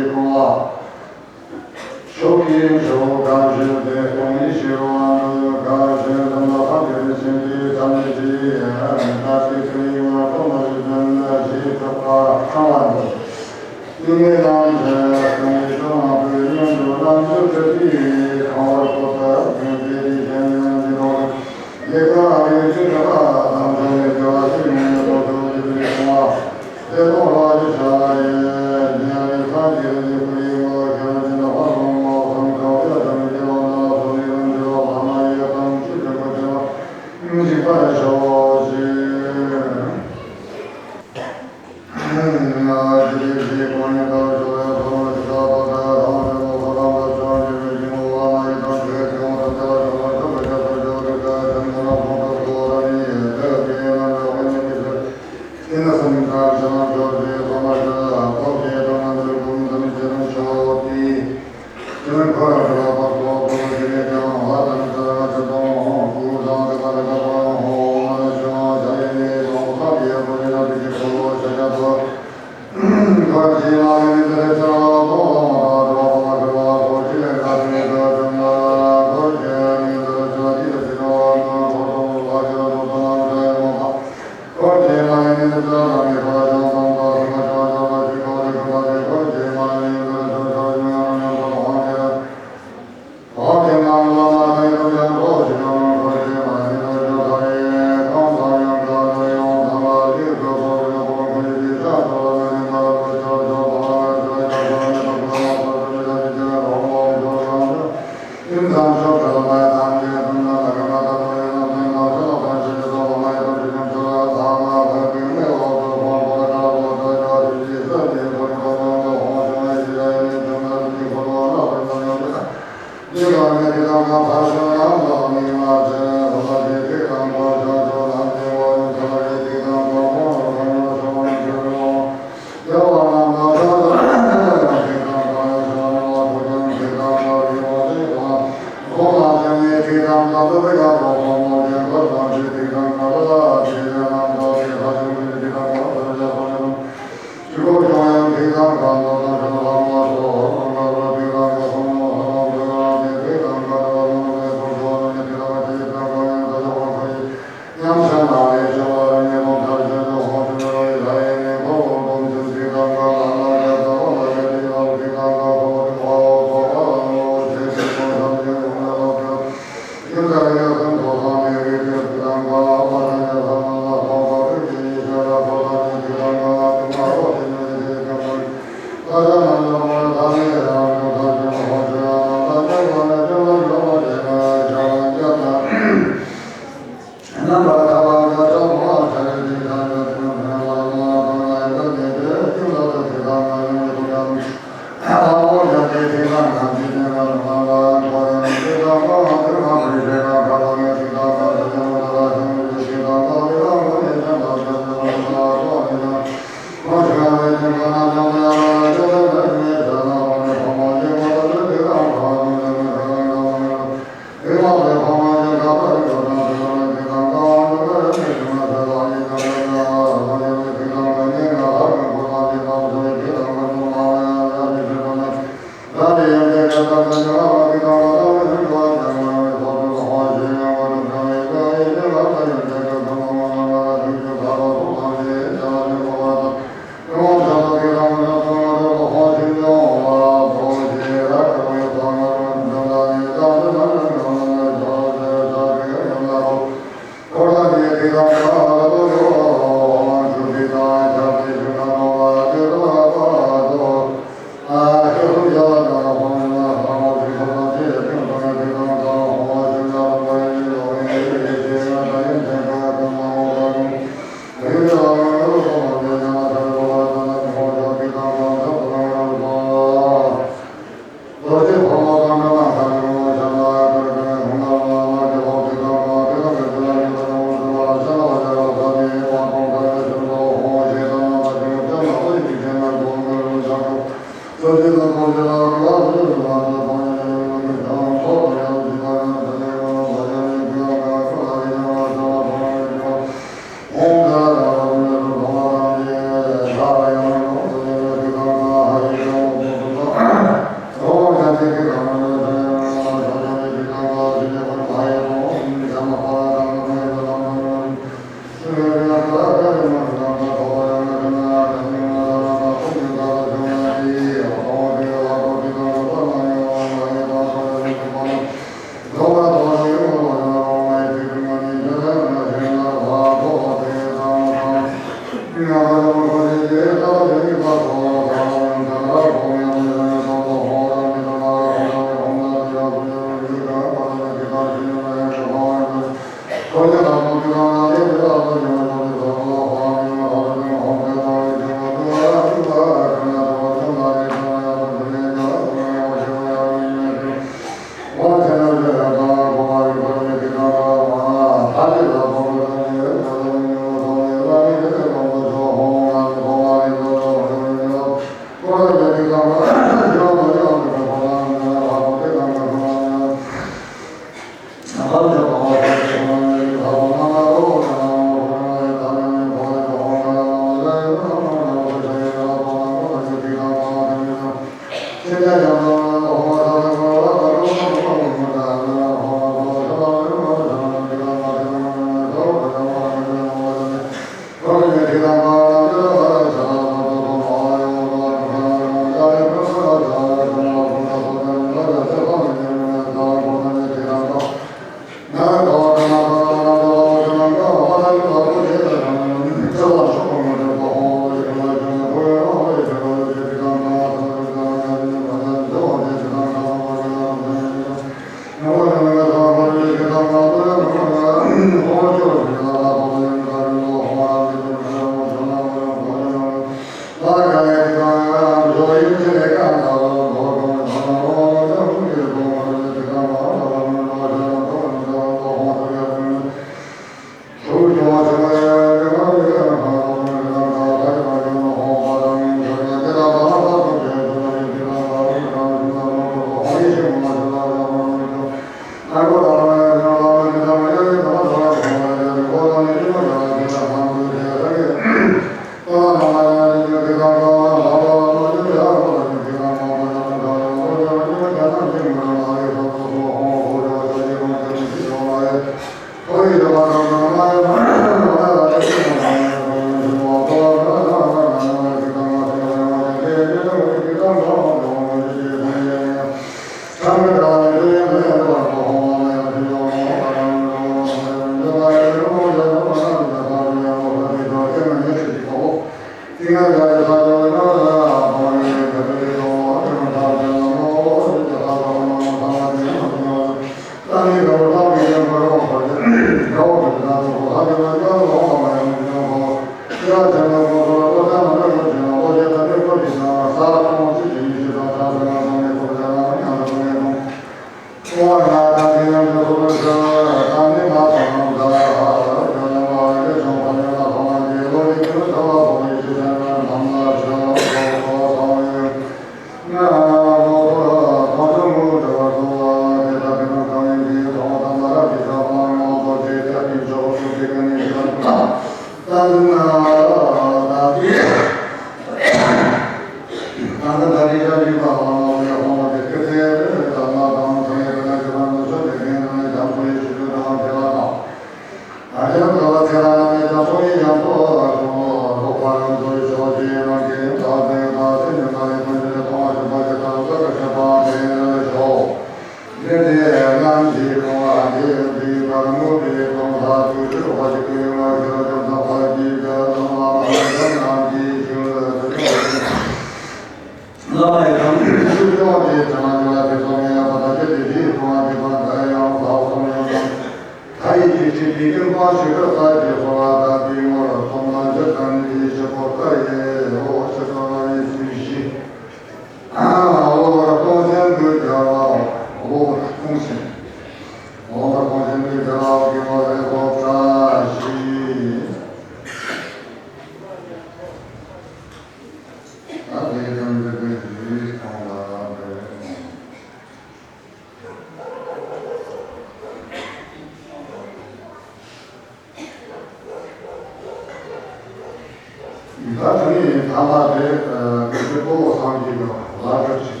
ད་དེ་ནས་ཐ་མ་དེ་ཀུན་མཁྱེན་དཔའ་བོ་སངས་རྒྱས་ཀྱི་ལྷ་སྒྲུབ་ཅིག་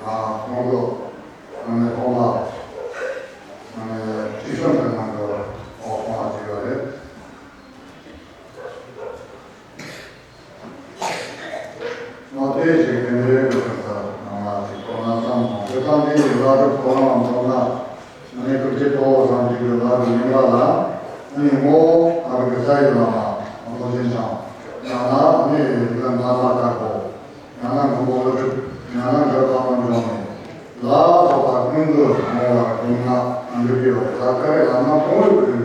ཁོང་ཚོ་ཁོང་མ་ཁྲིད་གཤོམ་གྱི་ནང་དུ་ཁོང་ལ་བྲིས་པ་རེད། ཨོ་དེ་ཞིག་དེ་འདྲའི་གི་ཚོད་ལྟ་ནང་ལ་ཅིག་ཁོ་ན་བསམ་སོང་། དེ་ཙམ་གྱིས་ལ་རུ་ཁོ་རང་མཐོང་ན་ཨ་ནི་ཀུན་མཁྱེན་དཔའ་བོ་སངས་རྒྱས་ཀྱི་ལ་རུ་ཡིན་པ་ལ་ཨ་ནི་ངོ་བོ་ཨ་རུ་གི་ས་ཡི་བླ་མ་བློ་ཆེན་འཆང་ཡང་ན་ཨ་ནི་ཡི་དམ་ལྷ་དཀར་པོ། ཡང་ན་མགོན་པོ་ཀླུ་སྒྲུབ། ཡང་ན་མགར་པ་སྨན་འབྱུང་ནས་ལ་སོགས་པ་ཀུན་ཏུ་མོ་བར་བསྒོམས་ན་ཨ་འདི་དགེ་བ་རེད། ད་ཀ་རེ་ལ་ན་གོང་རུ་ཀུན་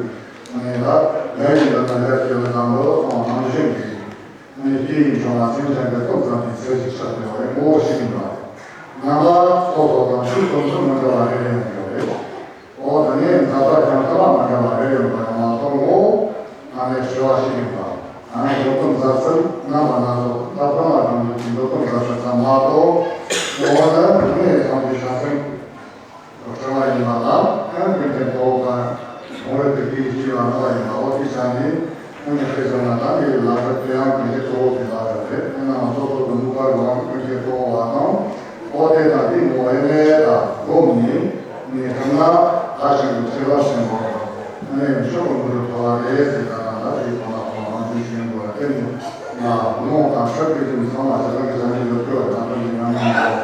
ནས་ལ་ལས་ཡིན་ལ་ན་ལས་སྐྱེ་བ་དང་པོ་སོང་ནང་བཞིན་གྱི་ཨ་ནི་སྐྱེ་ཡིན་བྱུང་བ་སེམས་ཅན་གྱི་སྟོབས་ཙམ་གྱི་ཚེ་གཅིག་ཆགས་པའི་བ་རེད། ངོ་བོ་ཞིག་ཡིན་པ་རེད། ནང་པ་སོ་སོ་དང་ཆོས་སྟོང་ཚུལ་མི་འདྲ་བ་རེ་རེ་ཡོང་གི་ཡོད་རེད། འོ་དེ་ནས་འཛད་པ་ཀྱང་ཐ་མ་མི་འདྲ་བ་རེ་ཡོང་བ་ཡང་མ་གཏོགས་ངོ་བོ་ཨ་ནི་ཞི་བ་ཞིག་ཡིན་པ། ཨ་ནི་འགྲོ་དོན་མཛད་ཚུལ་རྣམ་པ་སྣ་ཚོགས་ད་གང་ལ་གང་འདུལ་གྱི་འགྲོ་དོན་མཛད་ཚུལ་ཙམ་མ་གཏོགས་ངོ་བོ་ནི་ཐམས་ཅད་བྱང་སེམས་སྐྱེ་བ་ཡིན་པ་ལ་ཨ་ནི་ཀུན་མཁྱེན་དཔའ་བོ་གང་གོང་རོལ་ཏུ་སྐད་ཅིག་ལ་གནང་བ་ཡིན་པ། འོ་དེ་ཆ་ནི་ཨ་ནི་དཔེ་བཞག་ན་ད་འདི་ལ་ལ་དེ་ཡང་ཀུན་མཁྱེན་དཔའ་བོ་གི་ལ་ལ་རེད། དེ་ནང་སོ་སོ་གི་མུ་ཁ་རུ་ཀུན་མཁྱེན་དཔའ་བོ་བ་དང་། ཨོ་དེ་དང་དེའི་ངོ་བོ་ནས་དང་སྒོམ་ནས་ནས་ཐོབ་ན་ད་ཞིང་དུ་ཚེ་བ་ཆེན་པོ་ནས་མཆོག་གི་མུ་རུ་ཐོབ་པ་རེད་ཟེར་ད་ན་ད་དེའི་ཐོག་ན་ཁོང་རང་ཚོའི་ཞིང་དུ་བརྟེན་ནས་ང་ལོང་དང་ཁྲག་གི་རྒྱུ་ཚང་མ་བྱ་ལ་གི་བྱ་ནི་ལོ་ཀྱོ་ན་ད་ནི་ང་མི་འགྲོ་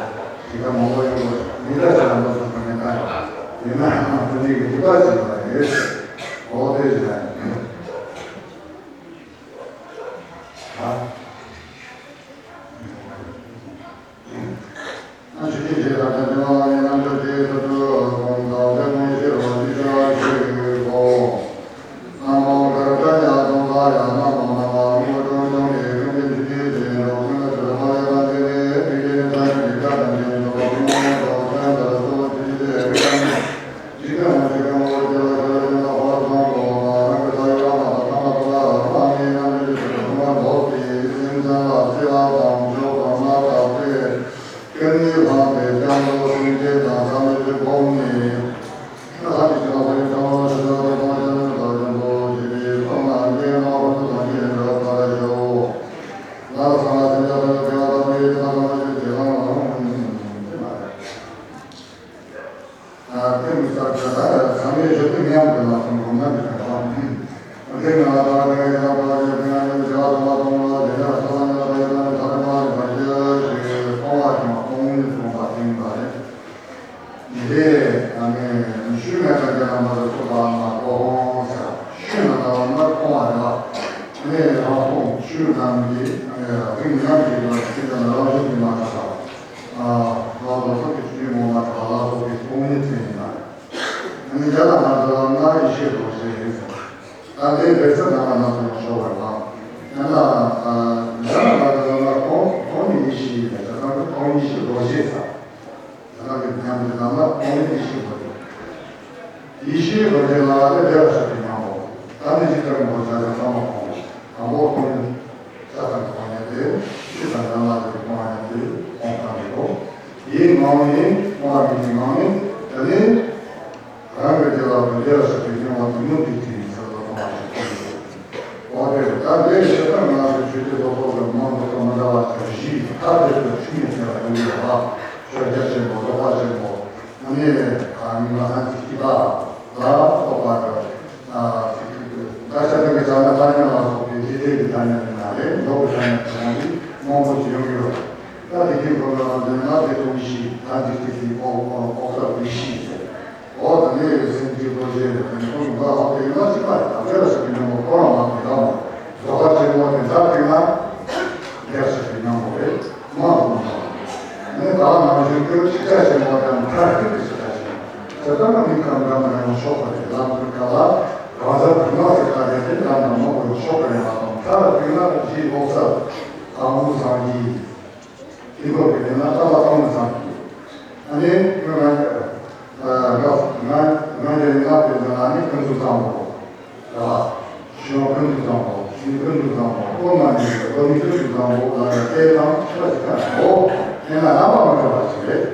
ཞིག་ད་མང་པོ་ཡོང་དགོས་མི་འདྲ་ཞིག་ལ་ལོ་ཚོད་ཐོན་ནས་ད་ཡིན་ན་ཡང་དེ་ནི་གི་རིག་པ་ཞིག་ལ་རེད། ཨོ་དེ་ཞིག་ད་ཡིན། ཨ་དེ་མི་ས་ཁྲ་ད་ཚང་མས་ཞོ་དེ་མཉམ་དུ་ལ་སོང་གོ་ན་འདི་ག་བ། དེ་ང་ལ་ད་དེ་ཡང་ད་དེ་དེ་ང་ནི་བྱ་བ་ཚང་མ་གཏོང་ལ་དེ་ནས་ཚང་མ་ཉལ་ད་ཡོད་ན་ནི་ད་དེ་མ་རེད་པ་ཞེས་ཞེས་གསུང་བ་ཞིག་མ་གཏོང་ནི་གསུངས་པ་དེ་ཡིན་པ་རེད། འདི་ཨ་ནི་ ནམ་གྱི་ལ་ཚིག་དང་རང་བཞིན་གྱི་མ་ཐག་པ། ཨ། ང་ལ་སོགས་ཀྱི་ཆོས་ངོ་མ་ཐག་པ་ལ་སོགས་པའི་སྟོང་ཉིད་ཅན་ཡིན་ན། ཨ་ནི་རྒྱ་ནག་ང་ཚོ་ལ་ང་ཡེ་ཤེས་རྡོ་རྗེ་ཡིན་ཟེར། ད་ལྟའི་བེད་སྤྱོད་ནང་ལ་ང་ཚོ་ཡང་ཤོར་བ་རེད་ལ། ཡང་ན་ཨ་རྒྱ་ནག་ང་ཚོ་ལ་སྟོང་སྟོང་ཉིད་ཡེ་ཤེས་ཡིན་ཟེར། ད་ལྟ་སྟོང་ཉིད་ཡེ་ཤེས་རྡོ་རྗེ་ཟེར། ཡང་ན་གི་ཉམས་ཀྱི་ནང་ལ་སྟོང་ཉིད་ཡེ་ཤེས་རྡོ་རྗེ། ཡེ་ཤེས་རྡོ་རྗེ་ལ་ནི་བདེ་བར་གཤེགས་པའི་སྙིང་པོ། ད་ནི་ཇི་ལྟར་མོ་བྱ་ཞིང་ཚང་མ་སྤོང་བ། དང་པོ་སྟོང་ཉིད་ཆ་ཚང་སྟོང་ཉིད་དེ། ཕྱི་དང་ནང་ལ་དེ་སྟོང་ཉིད་དེ་སྟོང་ཙམ་རེད་དོ། དེའི་ངང་ནས་སྟོང་པ་ཉིད་ཀྱི་ངང་ནས། དེ་ནས་རང་གི་དེ་ལ་བདེ་བར་གཤེགས་པའི་སྙིང་པོ་དེ་མུ་སྟེགས་ཀྱི་ཡིན་ཟེར་ལ་སྟོང་པ་ཞིག་སྟོང་ཉིད་དེ། འོ་དེ་ད་ལྟའི་བཤད་སྟངས་ང་ཚོའི་ཆོས་བརྒྱུད་སོ་སོ་གི་མང་དུ་མི་འདྲ་བ་ཞིག་བཞི་ཐ་དད་དུ་ཆོས་ཉིད་ཟེར་བ་ཡོང་གི་ཡོད་པ། ཤོ་རྒྱ་ཆེན་པོ། རྫོགས་པ་ཆེན་པོ། ཨ་ནི་ཉི་མ་ལྷན་ཅིག་སྐྱེས་པ་ལ་སོགས་པ་གི། ཨ། བཀའ་ཤག་སྟེང་གི་བྱ་ན་ཐ་སྙད་ལ་སོགས་པའི་འབྲས་དོན་གྱི་ཐ་སྙད་ཡིན་ན་རེད། མདོ་གི་ཐ་སྙད་དེ་མང་པོ་ཞིག་ཡོང་གི་ཡོད་རེད། ད་དེ་གའི་སྐོར་ལ་ལན་ན་དེ་སྟོང་ཉིད་ཐ་དད་ཀྱི་དེའི་ལྐོག་ལྐོག་ཟ་བའི་གཞི་ཡིན་ཟེར། འོ་ད་ནི་སེམས་ཀྱི་རྡོ་རྗེ་ཡོད་པའི་ཁོང་གི་ལ་ཧོ་དེ་ཡིན་ན་གཅིག་པ་རེད། ད་དེ་ལ་སོགས་པའི་སྙིང་པོ་ཁོ་རང་མ་དེ་ལ་མོ། རྫོགས་པ་ཆེན་པོ་དེ་འདྲ་དེ་ན་དེ་ལ་སོགས་པའི་སྙིང་པོ་རེད། མ་དང་མ་ནི་ད་ནང་བཞིན་དུ་ཤེས་བྱ་ཆེན་པོ་དང་མཐར་ཐུག་གི་ཤེས་བྱ་ཆེན་པོ་ཟེར་ད་ན་མི་གང་འདྲ་མི་འདྲ་ཡང་ཆོག་པ་རེད། ལམ་དུ་སྐབས་ལ་གང་ཟག་དུ་མ་ཟེར་ཁ་རེད་དེ་འདྲ་མི་འདྲ་མང་པོ་ཡང་ཆོག་པ་རེད། མ་དང་མཐར་ཐུག་ན་རྗེས་ལོག་ས་དང་པོ་སངས་རྒྱས། དེ་འགོག་པའི་ལས་ན་ལྟ་བ་སྟོང་ཙམ་གྱིས། ཨ་ནི་ང་ང་ང་ང་རྒྱལ་ཡིན་ན་དེ་ལ་ནི་ཀུན་ཏུ་བཟང་པོ་རེད་བ། ཞི་བ་ཀུན་ཏུ་བཟང་པོ། ཞི་ཀུན་ཏུ་བཟང་པོ། སྟོབས་མ་ནི་སྟོབས་མི་ཀུན་ཏུ་བཟང་པོ་ལ་ཡང་དེ་དང་ཆོས་ཤིག་གང་འོ། དེ་ན་རྣམ་པ་མི་འདྲ་བ་ཞིག་རེད།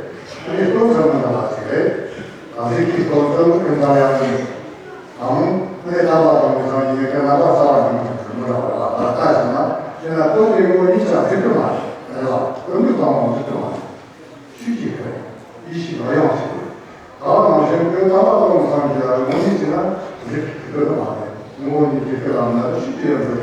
ཨ་ནི་སྟོབས་ཟེར་མི་འདྲ་བ་ཞིག་རེད། གང་ཟིག་གིས་སྟོབས་ཀུན་ཏུ་ཡང་ནི། དང་། ཨ་ནི་རྣམ་པ་སྟོང་པའི་སངས་རྒྱས་ཀྱི་རྣམ་པ་གསལ་བ་ཉིད་ཀྱི་ཚུལ་མི་འདྲ་བ་ལ་ད་ལྟ་ཞིག་ན་དེ་ན་སྟོབས་དེ་ངོ་གཉིས་ཀྱང་ཟེར་གྱི་མ་རེད། རེད་བ། ཀུན་ཏུ་བཟང་པོ་ཟེར་གྱི་མ་རེད། ཆོས་ཀྱི་སྐུ། ཡེ་ཤེས་རོལ་དབྱངས་ཆེ། ད་ནང་བཞིན་སྐུ་རྣམ་པ་སྟོང་སངས་རྒྱས་ལ་ངོ་ནས་བྱས་ན་རིགས་ཀྱི་སྐུ་དུ་མ་རེད། ངོ་བོ་ཉིད་ཀྱི་སྐུ་ལ་ན་རེ་ཤུགས་ཀྱི་ཡོད་འགྲོ།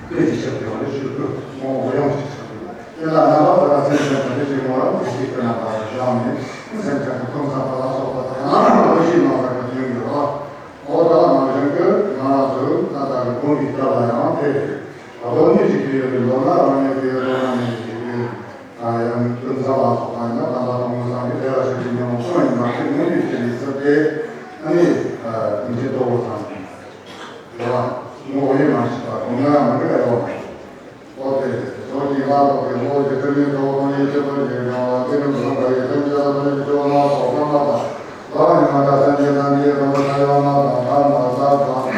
སྐུ་ཡི་ཕྱིར་དུ་ཡང་ནི་ཆོས་སྐུ་ངོ་བོ་རོལ་དབྱངས་ཀྱི་ཕྱིར་དུ། དེ་ལ་རྣམ་པ་ལྟ་བ་སེམས་ཅན་ཐམས་ཅད་ཀྱི་ངོ་རང་གི་ཆོས་སྐུ་རྣམ་པར་བཞག་ནས་སེམས་ཅན་གྱི་ཀུན་བཟང་པོ་ལ་སོགས་པ་དང་ཡང་ན་རང་གི་ཡེ་ཤེས་རྣམ་པར་གྱི་དོན་ཡོད་རོ། འོ་ད་ནང་བཞིན་སྐུ་ང་རང་ཚོས་ད་ལྟ་གི་བསྒོམ་པའི་སྐབས་ལ་ཡང་དེ་རེད། ད་དོན་ནི་གཅིག་ཏུ་ཡོད་པའི་མདོར་ན་རང་ཉིད་ཀྱི་ཡོད་དོ་ན་མེད་ཀྱི་སྐུ། ཡང་ཀུན་བཟང་ལ་སོགས་པ་ཡིན་ན་དམ་པ་སྟོང་པ་སངས་རྒྱས་བདེ་བར་གཤེགས་པའི་ཉོན་མོངས་ཀུན་ཡིན་པ་ཞིག་མངོན་དུ་བྱས་ནས་ཟེར་ཏེ། ཨ་ནི་ཀུན་མཁྱེན་རྟོགས་པ་སངས་རྒྱས་རེད་བ། ངོ་བོ་ཡེ་མ་ཤེས་པ་གོང་ན་མི་འདུག་ག་རེད་བ། འོ་དེ་ཚོགས་ཀྱི་ང་ཐོག་གི་ངོ་བོ་ཀྱི་ཐུན་མིན་གཙོ་བོ་ཡེ་ཤེས་པ་ཡིན་ཀྱང་ལ་དེ་ནི་བཟང་པ་ཡི་ཐམས་ཅད་ལ་ཐམས་ཅད་སྐྱོ་བ་སོགས་པ་མ་དང་། ལ་ཉི་མ་ད་སངས་རྒྱས་སངས་རྒྱས་དམ་པ་ས་ཡོད་མ་དང་ཐ་མ་ས་དང་།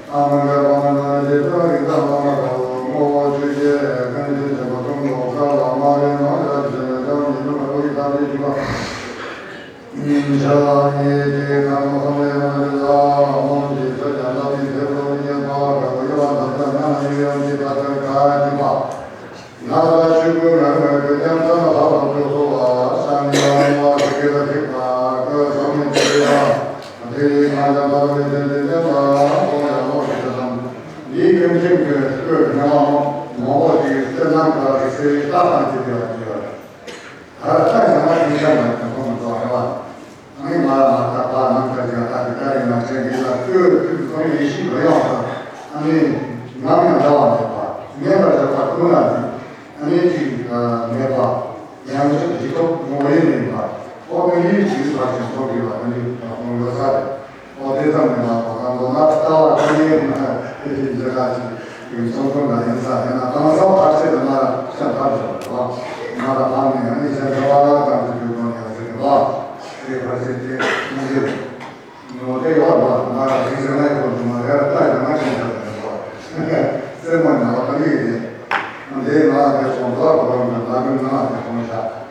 ཨ་མ་ག་བ་མ་ན་རེ་ཏྲ་རི་ད་མ་མ་ཀ་ལ་ངོ་བོ་ཆོས་ཀྱི་ཀུན་མཁྱེན་ཆེན་པོ་ཀུན་རྫོགས་ས་ལ་མ་རེ་མ་རེ་ཆེ་ན་ཀྱང་ཉི་མ་ཀ་ལ་ཡི་ཐམས་ཅད་ཀྱི་བ། ཉིན་ཞག་ལ་ཉིན་གཅིག་ཐ་མ་སོང་བའི་མ་རེ་ལ་མང་གི་ཆོས་ཀྱང་ལ་ནི་ཚེ་རོ་ཉེ་བ་ཀ་ལ་ཡོ་བ་དམ་ཚ་ན་ན་ཡོ་ཡོ་ཅི་ད་ཚ་ཁ་ཅི་བ། ན་ཚ་ཆུ་ཀུ་ན་ན་ཀུ་ཀྱང་ཚ་ན་ལྷ་དང་ཆོས་སོ་བ་ཤ་ནི་ཡ་མ་ཀི་ལ་ཐིག་པ་ཀུ་སོང་ནི་ཐིག་པ། དེ་ཡི་ང་ཡང་ལ་ནི་ཚེ་ཚེ་ཚེ་ལ་ཁོང་ཡང་མོ་ཞིག་ད་དམ། འདིའི་ཀུན་མཁྱེན་གྱི་སྐུ་ཉི་མ་མང་པོ་ཞིག་གསེར་ནམ་མཁའ་ལ་ཟེར་ལྟ་སྟངས་ཀྱི་དེ་བ་ཅི་ཡོད། ད་ལྟ་ཡང་ན་ཀུན་ཁྱབ་ལ་ཀུན་མཁྱེན་མི་འདུག་རེད་བ། ཨ་ནི་ང་ལ་མ་ལྟ་བ་ནམ་མཁའ་ཅིག་ལྟ་དེ་ལྟ་རེད་ན་ཆེན་གྱི་ལ་ལྟོས་ཐུག་སོང་ཡེ་ཤེས་རོལ་དབྱངས་སུ། ཨ་ནི་ནམ་ཡང་འདའ་བ་མེད་པ། ངེས་པར་འཇོག་པ་ཀུན་ལ་ནི། ཨ་ནི་ཅིག་མེད་པ། ཡང་ཅིག་ཇི་ཐོབ་ངོ་བོ་ཡེ་མེད་པ། ཨོ་ཀ་ཡེ་ཅིག་བར་ཅན་ཐོབ་དགོས་པ་ཨ་ནི་ཁོང་ཡོད་ས་རེད། ཨོ་དེ་ཙམ་མིན་ལ་ཁོ་གང་དོ་ན་ལྟ་བ་ཀུན་ཡོད་ན་དེ་བཞིན་འཛིན་ར་ཅིག་གི་ཚོང་ཁང་ལ་ཡིན་ས་ཡིན་ན་གང་ཟག་ཐམས་ཅད་དུ་མ་ཤ་ཐབས་བཞག་པ་ང་ལ་ཕངས་ནས་ཨ་ནི་ཤ་ཐབས་ལ་གང་དུ་འཇུག་དོན་ཡང་ཟེར་བ་དེ་ཕར་ཕྱིན་ཅི་མི་འགྱུར་ནོ་དེ་ཡོད་པ་ང་ལ་རིག་གཟེར་ན་ཡོད་དུ་མ་རེད་ལྟ་ཡོད་ན་ཅི་འདྲ་རེད་བ་སེམས་མ་ཉམས་པ་ཀུན་ཡོད་དེ་འདི་ང་ལ་དེ་སོང་ཙང་ཁོ་རང་གི་ལ་ཀུན་ང་ལ་དེ་སོང་བཞག་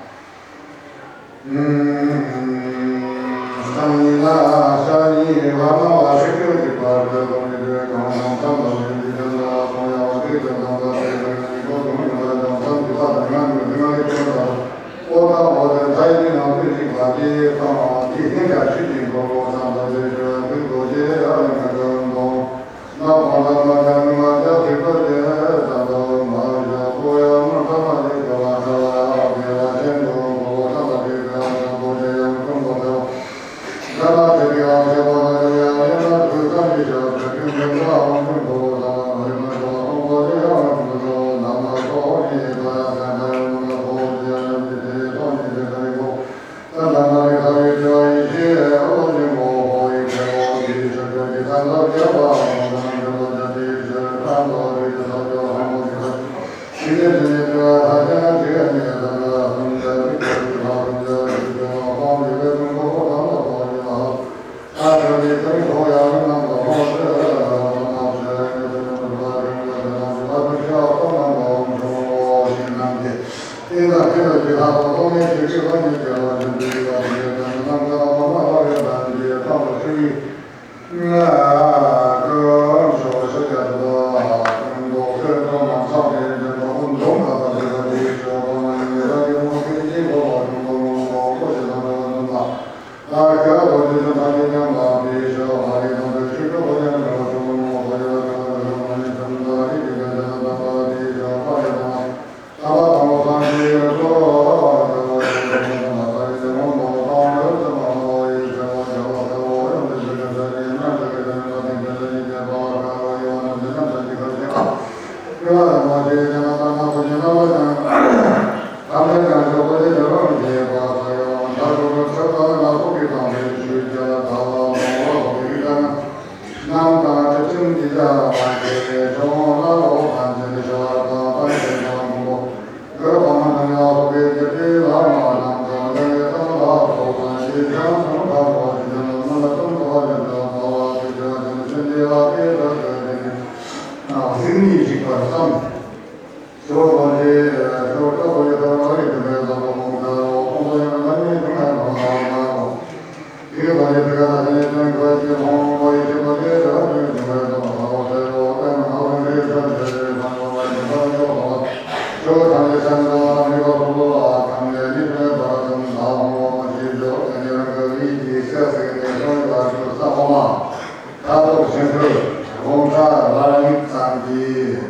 ཁ་དོག་ཆེན་པོའི་དགོངས་འཆར་ལ་ཡིག་ཙམ་གྱིས།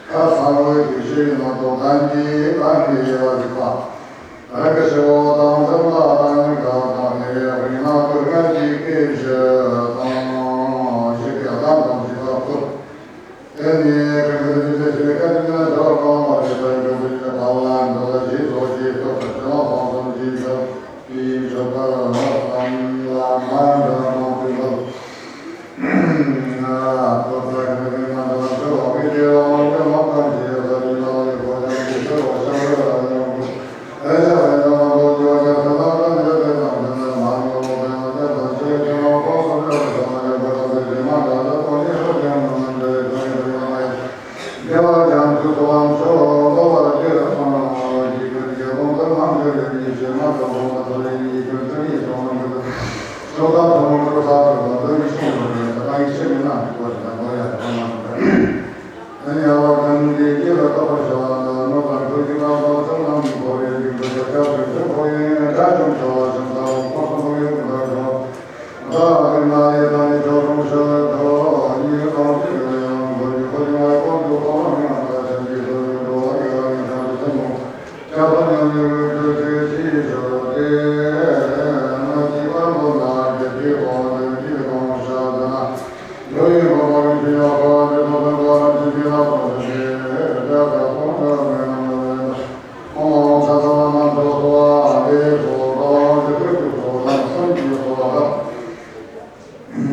ཁ་ཚང་བའི་དུས་ཤེས་ཡིན་ན་དོ་དམ་གྱི་བཀའ་འདི་ཡོད་པ་ཞིག་པ། རང་གི་ཞི་བ་དང་འཛམ་བུ་གླིང་གང་དང་ཉེ་བའི་རིགས་ནང་དུ་སྔར་གྱི་སྐད་ཆ་དང་ཞིག་གི་ལམ་དང་ཞིག་པ་ཕུད། དེ་ནི་གང་གི་ལུས་ལ་ཞི་བའི་བཀའ་འདི་ན་ཞོག་གང་བ་རེ་ད་ཡོད་པའི་ཕ་ལ་འདི་ལ་ཞིག་ཚོགས་ཀྱི་སྟོབས་དང་ཕྱི་ལ་ཕོག་ཙམ་གྱི་ཆོག་པའི་མཆོད་པ་ལ་ལམ་ལ་མ་འདྲ་མ་ཕུལ་བ།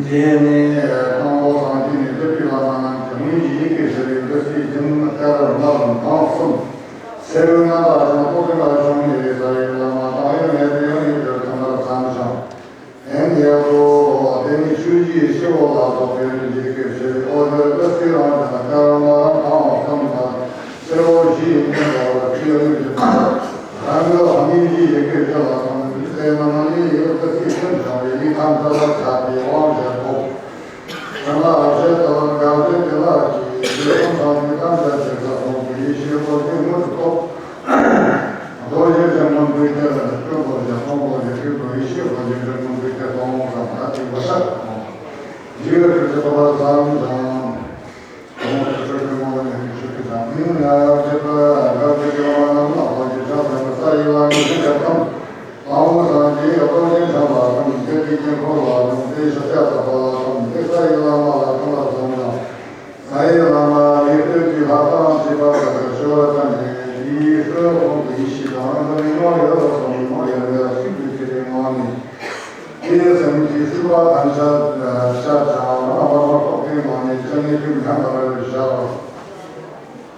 དེ་ནས་དང་པོ་སངས་རྒྱས་ནས་ཏེ་པི་ལ་མ་རྣམས་ཀྱི་སྔོན་གྱི་ཡི་གེ་ཟེར་བའི་འདི་སྲིད་ཀྱི་དཀར་དམར་ལ་འཕང་གསུམ། སེར་པོའི་རྣམ་པ་ཅན་ཏོག་ཙམ་ལ་བྱུང་ནས་ས་ཡི་བླ་མ་དང་ཡོད་མེད་དུ་ཡང་ཡིད་དུ་ཐིམ་པར་བསམ་ཞིང་། ཨེ་ནི་ཡ་གོ། དེ་ནི་ཆོས་ཀྱི་སྤྱི་བོ་ལ་སོགས་པའི་ཡི་གེ་ཞེས་འོ་དེར་འདི་སྲིད་རང་བཞིན་དཀར་དམར་འཕང་གསུམ་དང་། སེར་པོ་བཞི་ཡི་སྙོམས་པར་སྤྱི་ཡོངས་ཀྱི་རང་གི་སྙིང་རྗེའི་ཡི་གེ་བརྒྱ་ལ་གསུམ་ལས་རྣམ་དབྱེ་ཡི་གེ་ཚིག་ཀུན་བྱུང་བའི་ཡིག་ཐམས་ཅད་ལ་ཁྱབ་པའི་དབང་ཞེས་འབོད། དེ་ལ་ཞེས་བྱ་བ་དགག་བྱའི་དེ་ལ་ཞེས་ཡི་གེ་ཐམས་ཅད་ཀྱི་ཐམས་ཅད་ཀྱི་ས་ཁོངས་ཀྱི་ཡེ་ཤེས་རྡོ་རྗེ་མངོན་དུ་རྟོགས། རྡོ་རྗེ་ཅན་མངོན་པའི་རྒྱལ་ལ་སྤྲུལ་པོ་ཞེས་སྟོན་པ་ཡི་གེ་ཀུན་ཡེ་ཤེས་རྡོ་རྗེ་ཅན་མངོན་པའི་རྒྱལ་སྟོན་ཙམ་ལ་དེ་བ་ཤ་ཁོང་། ཡི་གེ་ཀུན་གྱི་སྟོན་པ་ཙམ་དང་།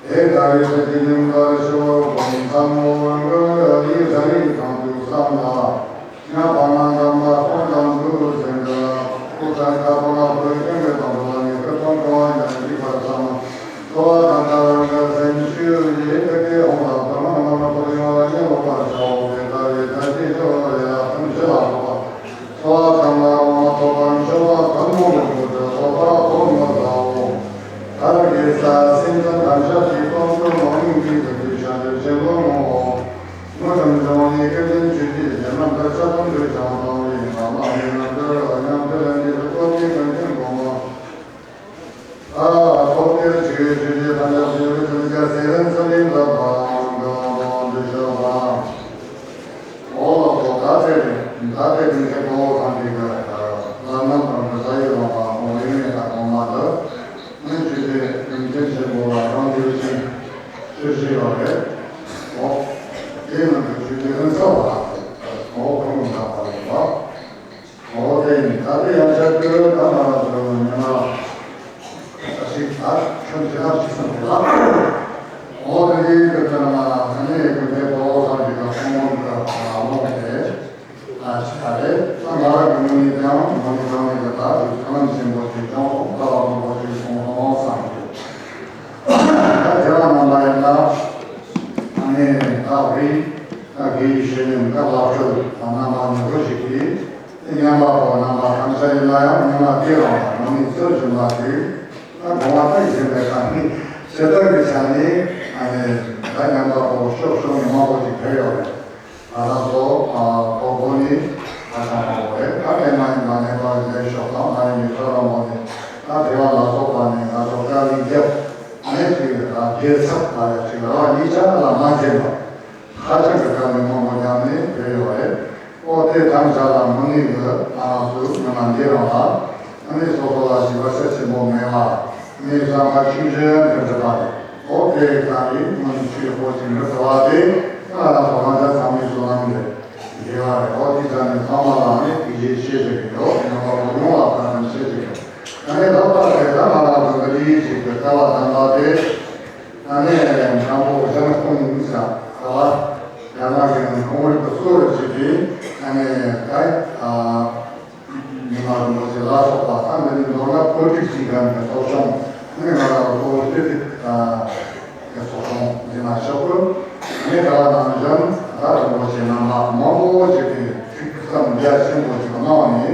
དེ་ལྟ་བུའི་ཆོས་ཀྱི་སྙོམས་པར་ཞུགས་པ་ཀུན་བཟང་མོ་འོན་ཀུན་ཡིད་བཞིན་གང་དུ་བསམ་ལ། ཡང་བར་སྣང་གདམས་པ་སྟོང་དང་དྲུག་ཅན་དུ། སྐུ་ཚེ་ཁ་སྤངས་ལ་ཕུལ་སྐྱོན་གྱི་དང་པོ་ལ་ནི་ཁ་སྤངས་སྐྱོང་བ་ཡང་འཇིག་པར་བསམ། འཚོ་བ་དང་བྲལ་བའི་སེམས་ཤུགས་ཀྱིས་ཐུགས་ཀའི་ཧོང་ལ་ཐོག་མར་ནམ་མཁའ་ལ་ཕོག་ཡོང་བ་ཉིད་ལོག་པར་བྱའོ། དེ་ལྟ་བུའི་དོན་གྱི་ཆོས་ལ་ཐམས་ཅད་ལ་སོགས་པ། འཚོ་བ་ཚང་བ་རང་ལ་ཐོགས་པ་མཆོག་དང་ཐུན་མོང་གི་འགོད་པའི་ཐོག་མཐའ་ཐོབ་མི་ཟའོ། མཐར་གྱིས་ས་སེམས་ཅན་ཐམས་ཅད་ཀྱི་དོན་དུ་མ་འོངས་པའི་དུས་ཀྱི་ཤ་འདྲེ་ཆེན་པོ་ངོ་། དངོས་གྲུབ་འབྱུང་བའི་སྐལ་ལྡན་ཆོས་ཀྱི་རྒྱལ་རྣམས་ལ་ཕྱག་འཚལ་འདུད་ཀྱང་གཏོང་བའི་ངག་དབང་ཡིན་ན་འདིར་སྙམ་དུ་ལན་འདི་ཐོབ་པའི་ཀུན་མཁྱེན་གོང་མ། ཐོབ་སྟེ་ཆོས་ཀྱི་ཆོས་ཀྱི་ཐམས་ཅད་ཆོས་ཀྱི་ཆོས་ཀྱི་སེམས་ཙམ་ཡིན་ལ་བ་འདི་ལ་བ་འདི་ཤོག་པ། འོ་ལགས་སོ། ད་དེ་རིང་ད་དེ་རིང་གི་གོ་བོ་ཚང་གི་གི་ལ་ནམ་གང་གི་ས་ཡི་ལོ་མ་འོ་ཡིན་ནས་ད་གོང་མ་དུ་ནི་ཆོས་ཀྱི་ཀུན་མཁྱེན་ཆེན་པོ་ལ་རང་གི་ཆེན་ཆོས་ཤེས་ཡོད་རེད། འོ་དེ་ནང་གི་ཆོས་ཀྱི་ཀུན་ཚ་བ་ལ་འོ་ཁོང་ལ་བ་ལ་བ། འོ་དེ་ཡིན། ད་དེ་ཡང་ཆ་ཀོ་ད་ང་རང་ཚོ་ཉི་མ་ཨ་ཞིག་ད་ཁྱོད་ཁྱེད་རང་ཞིག་སོང་གི་ལ། འོ་དེ་ཡིན་གི་དེ་ན་ང་ད་ནི་གི་དེ་གོ་བོ་ཚང་གི་ད་ཁོང་ཁོང་གི་ད་ལོང་དེ་ཨ་ཞིག་ད་རེད། ད་ང་རང་གི་ངོས་ནས་ཀྱང་ངོས་ནས་ཀྱང་ནི་གི་ད་དུ་ཚང་ཆེན་པོ་ཞིག་ཀྱང་ཐོག་ད་བ་མང་པོ་ཞིག་སོང་སོང་བསམ་གི། ད་དེ་རང་རྣམ་པ་ཡིན་ན་ཨ་ནི་ད་རེད། ད་དགེ་བའི་བཤེས་གཉེན་ད་ལག་ཁྱོད་ད་རྣམ་པ་ཉེ་པོ་ཞིག་གིས། དེ་ཉམས་པ་པོ་རྣམ་པ་ཐམས་ཅད་ཡིན་ན་ཡང་ཉི་མ་དེ་རང་ལ་ནང་མི་ཚོས་བྱུང་བ་དེ་ད་དགོངས་པ་ཐག་བཞིན་པའི་སྟེང་ནས་བྱེད་སྟངས་ཀྱི་ཆ་ནས་ཨ་ནི་ད་ཉམས་པ་པོ་ཤོག་ཤོག་ནས་མང་པོ་ཞིག་ཕེབས་ཡོད་རེད། ང་རང་ཚོ་གོ་གོ་ནས་ད་ཆ་མང་པོ་རེད། ད་ལས་མ་ཡིན་པ་ནས་པར་ལས་ཤོག་དང་མ་ཡིན་པའི་ཚོ་རང་མོ་ནས་ད་དེ་བ་ལ་སོགས་པ་ནས་ང་ཚོ་དཀའ་ལས་རྒྱབ་ཨ་ནི་ཅིག་ད་རྒྱལ་ཚབ་ལ་ཡ་ཅིག་ར་བ་གཉིས་ཆ་ལ་མ་འཛེམ་པ། ཧ་ཅང་གི་དཀའ་ལས་མང་པོ་མཉམ་ནས་བྱས་ཡོད་རེད། ཨོ་དེ་ཐམས་ཅད་ལ་མི་ནུས་ཀྱི་ང་རང་ཚོའི་མི་མང་འདི་རང་ལ་ཨ་ནི་སོ་སོ་ལ་ཞིབ་པ་ཤ་ཆེན་པོ་མེད་པ་ཨ་ནི་བསམ་པ་ཆུང་ཆུང་འདི་འདྲ་པ་རེད། ཨོ་དེ་ཡི་ཁ་ནས་མི་ནུས་ཆོས་པོ་ཅིག་འདི་འདྲ་བ་དེ་ང་རང་ཚོ་ང་ཚོ་ཚང་མའི་བསོད་ནམས་རེད། དགེ་བ་རེད། ཨོ་དེ་ཚང་མས་ཚང་མ་ལ་ཨ་ནི་ཐུགས་རྗེ་ཆེ་ཞུ་གི་ཡོད། ཡང་བ་ཡོངས་ལ་བཀའ་དྲིན་ཆེ་ཞུ་གི་ཡོད། ཨ་ནི་ལྷག་པར་དུ་ད་ང་རང་ཚོ་འདི་རིགས་ཅིག་གི་སྐལ་བ་དམ་པ་དེ། ཨ་ནི་དང་པོ་གཞན་ཁོང་ཡིན་ས་ག་བ་ཡང་ན་གཞན་ཁོང་རིག་པ་གཙོ་བོར་བྱེད་པའི་ཨ་ནི་ད་ཉི་མ་རིན་པོ་ཆེ་ལ་སོགས་པ་ད་འདི་ནི་མདོར་ན་བོད་ཀྱི་གཅིག་གམ་གྱི་ཚོགས་ཆུང་ཨ་ནི་ང་རང་ལ་གཙོ་བོ་སྤྱི་ཚོགས་ཀྱི་ཚོགས་ཆུང་འདི་ན་ཤོག་གུ་ཨ་ནི་ག་བ་ནང་བཞིན་ད་རིན་པོ་ཆེ་རྣམ་པ་མང་པོ་ཞིག་གིས་ཐུགས་བསམ་རྒྱ་ཆེན་པོ་ཞིག་གནང་ནས་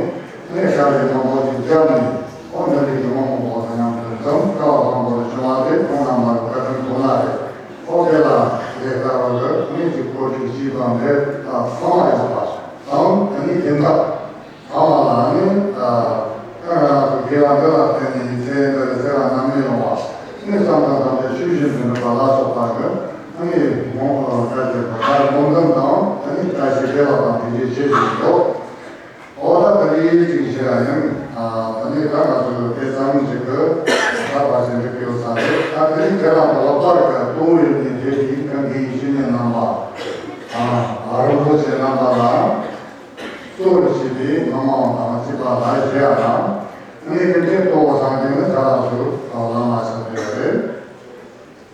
ཨ་ནི་ཤ་རེ་མང་པོ་ཞིག་བརྒྱབ་ནས། ཁོང་འདི་ནི་ཉོན་མོངས་པ་དང་མཉམ་དུ་འཛོམས་དཀའ་བ་བཟང་པོར་བྱུང་བ་དེ་ཁོང་རྣམ་པར་བཀའ་དྲིན་དགོངས་ན་རེད། ཨོ་དེ་ལ་ལས་ཀ་བ་གི་ངེད་ཀྱི་སྐོར་གྱི་ཞིག་དང་འབྲེལ་ཐག་ཚང་བ་ཡོད་པ་དང་དེ་ནི་དེ་འདྲ་ཚང་བ་ལ་ནི་ད་ང་རང་ཚོ་དགེ་བ་འདི་ལ་བརྟེན་ནས་ཚེ་འདི་རུ་ཚེ་བ་རྣམ་གནས་ཡོང་བ་ནི་བསམ་དང་དམ་པའི་ཆོས་བཞིན་དུ་འགྲུབ་པ་ལ་སོགས་པ་གི་ནི་མོ་བཀའ་བརྒྱད་པ་ལ་སྒོམ་འཛིན་དང་དེ་ནི་བཀྲ་ཤིས་བདེ་ལེགས་དང་ཐུགས་རྗེ་ཆེ་ཞུ་གི་འདུག་ཨོ་ད་དེ་རིང་ཅིག་བྱེད་ཡ་ཡིན། ཨ་ད་ནི་ད་ང་ཚོ་དེ་ཙམ་ཅིག་གི་ད་བར་ཞིག་འགྲིག་གི་ཡོད་ས་རེད། ད་དེ་རིང་ཁྱེད་རང་ཚོ་ལ་པར་ག་ཏོ་ཡོད་ནི་དེ་དེ་གང་གི་ཡིན་ཞུ་ནས་རྣམ་པ་ཨ་རིན་པོ་ཆེ་རྣམ་པ་ལ་གཙོ་བོར་བྱས་ཏེ་མི་མང་དང་བཅས་པ་ལ་བཞེས་ཡ་དང་ནི་དེ་འདྲའི་གཙོ་བོ་སངས་རྒྱས་ནི་ཁྱེད་རང་ཚོ་བླ་མ་ཆགས་ཡོད་རེད།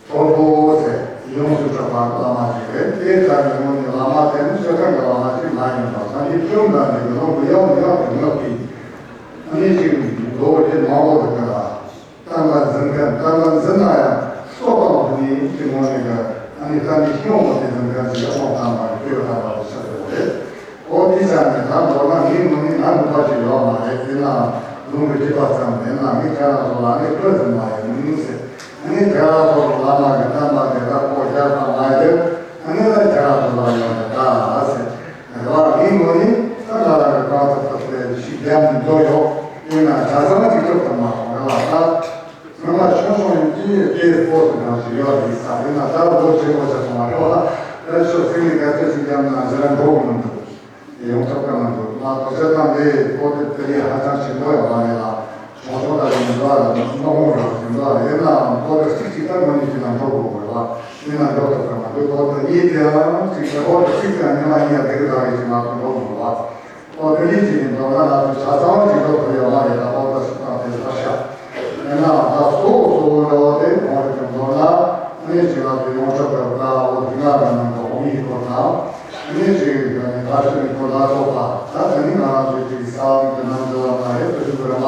ཐོར་བུ་ཟེར་ཡོངས་སུ་གྲགས་པ་བླ་མ་ཞིག་རེད། དེའི་རྩ་བའི་ངོས་ནས་བླ་མ་དེ་ནི་སྤྱིར་བཏང་གི་བླ་མ་ཞིག་མ་ཡིན་པར་སངས་རྒྱས་བཅོམ་ལྡན་འདས་ཀྱི་ལུང་གི་ཡང་ཡང་དུ་བསྔགས་པའི་ཨ་ནི་ཅིག་མདོ་སྡེ་མང་པོ་འདུག་གི་ལ། བསྟན་པ་འཛིན་མཁན་བསྟན་པ་འཛིན་ན་ཡང་སྲོག་དང་བསྟུན་ནས་ཀྱི་ངོས་ནས་ཀྱི་ཨ་ནི་བསྟན་པའི་སྐྱོང་བ་དེ་འཛིན་མཁན་ཞིག་ཡང་དབང་དམ་པ་རེད། སྤྱོད་དམ་པ་རེད་ཟེར་དགོས་རེད། ཨོ་དེ་ཆ་ནས་ད་མདོར་ན་ངའི་ངོས་ནས་ང་ནུས་པ་ཞིག་ཡོད་མ་རེད། དེ་ན་ལུང་གི་སྒྲིག་པ་ཙམ་མེད་ན་ངས་ཁྱེད་རང་ཚོ་ལ་ནི་བོད་ཟིན་མ་ཡིན་ཟེར། ཨ་ནི་ཁྱེད་རང་ཚོ་ལ་ལ་མ་གི་བསྟན་པ་དེ་དག་གོ་རྒྱག་པ་མ་ཡིན། ཨ་ནི་ལ་ཁྱེད་རང་ཚོ་ལ་ཡོད་རེད་ད་ཟེར། རེ་བ་ངའི་ངོས་ནས་ད་ང་རང་གི་གང་ཐུབ་ཐུབ་དེ་ཞིག་རྒྱབ་ནས་འགྲོ་ཡོད། ཡིན་ན་ཆ་ཚང་གཅིག་གྲུབ་ཐུབ་མ་སོང་རེ་བ་ད། ང་མ་ཆུང་ཆུང་ཡིན་དུས་དེ་སྤོ་ཟིན་གང་ཞིག་ཡོད་རེད་ས་ཡིན་ན་ད་ལོ་ཆེན་པོ་ཆགས་སོང་བ་རེད་བ། ད་ཤོག་སེང་གེ་ག་ཚོད་ཅིག་བརྒྱབ་ན་ཟེར་འགྲོ་གི་མི་འདུག་ཡོང་ཐབས་ག་མི་འདུག་ང་དོགས་ཟོན་དང་འདི་སྤོ་དེབ་དེ་ཡི་ཧ་ཅང་ཆེན་པོ་ཡོད་མ་རེད་ལ། ཆུང་ཆུང་དང་ཡིན་འགྲོ་བ་རེད། མི་མང་རེད་ཡིན་འགྲོ་བ་རེད། ཡིན་ནའང་སྤོ་དེབ་གཅིག་གཅིག་ད་མི་ཉིད་ཀྱི་ནང་འགྲོ་དགོས་དགོས་རེད་བ། ཡིན་ན་འགྲོ་ཐུབ་ག་མི་འདུག་སྤོ་དེབ་གཉིས་དེའང་གཅིག་དེ་སྤོ་དེབ་གཅིག་དེའང་ཉི་མ་གཉིས་ཡ་དེ་གི་ད་རེས་ཀྱི་ང་ཚོ་འགྲོ་དགོས་རེད་བ། ཨོ་དེ་འདྲའི་ཅིག་ཡིན་མདོར་ན་ང་ཚོས་ཆ་ཚང་ཅིག་ལོ་ཐུབ་ཡོད་མ་རེད་ད། ཨོ་ད་སུ་དང་དེ་ལྟར་ཤ་ཡིན་ནའང་ད་གཙོ་བོ་གཙོ་བོ་འདྲ་བ་དེ་ཁོང་རེ་ཅིག་མདོར་ན་ ནས་ཅིག་ལ་དེ་ཡོངས་ཁྱབ་ཀྱི་བཀའ་འོག་རིགས་ལྔ་གི་ནང་དུ་འོང་ཡིག་སྐོར་དང་། ནས་ཅིག་ནས་ད་ཕྱི་ནས་ཁོ་ལ་སོགས་པ་ད་དེ་ནི་ང་རང་ཚོའི་ཅིག་ས་བོན་གྱི་ནང་དུ་ལ་མ་རེད་དུ་ཞུ་གི་རེད་པ།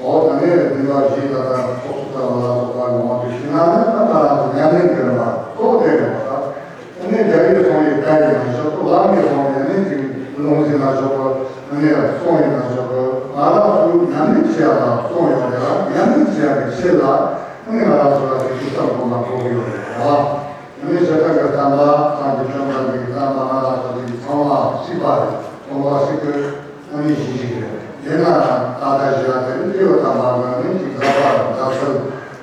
འོ་ད་ནས་འདི་ལ་གཞི་ད་ལྟ་ཚོགས་གཙོ་ལྟ་བུ་ལ་སོགས་པ་གི་དབང་དུ་བྱས་ན་ནི་ད་ང་རང་ཚོ་ཉམས་ལེན་གྱི་རེད་པ་གཙོ་བོ་དེ་རེད་པ། ད་ནས་རྒྱ་ཡིས་སོང་བའི་བཀའ་ཡིན་ན་ཞོག་གོ། ལམ་ཡིས་སོང་བའི་ནས་ཅིག་ལུང་ཟིན་ན་ཞོག་གོ། ནས་གསུང་ཡིན་ན་ཞོག་གོ། ང་རང་ཚོ་ཉམས་ལེན་བྱེད་ཡ་ལ་གསུང་ཡོད་རེད་ལ། ཉམས་ལེན་བྱེད་ཡ་གི་ཆེད་ལ་ནས་ང་རང་ཚོ་ལ་ཅིག་ཐུགས་བསམ་སྒོམ་པ་དགོས་ཀྱི་ཡོད་རེད་པ། ཨ་ནི་ཞེ་དྲག་གི་བསྟན་པ་སངས་རྒྱས་བཅོམ་ལྡན་འདས་ཀྱི་བསྟན་པ་ང་རང་ཚོ་འདི་ཚང་མ་གཅིག་པ་རེད། སྟོང་པ་གཅིག་གི་ཨ་ནི་གཞི་ཞིག་རེད། ཡིན་ན་ཡང་ད་ལྟ་ཞེས་པ་དེ་ནི་སྐྱེས་བུ་དམ་པ་གི་ཨ་ནི་གཅིག་ཟབ་པ་དང་ཟབ་གསལ་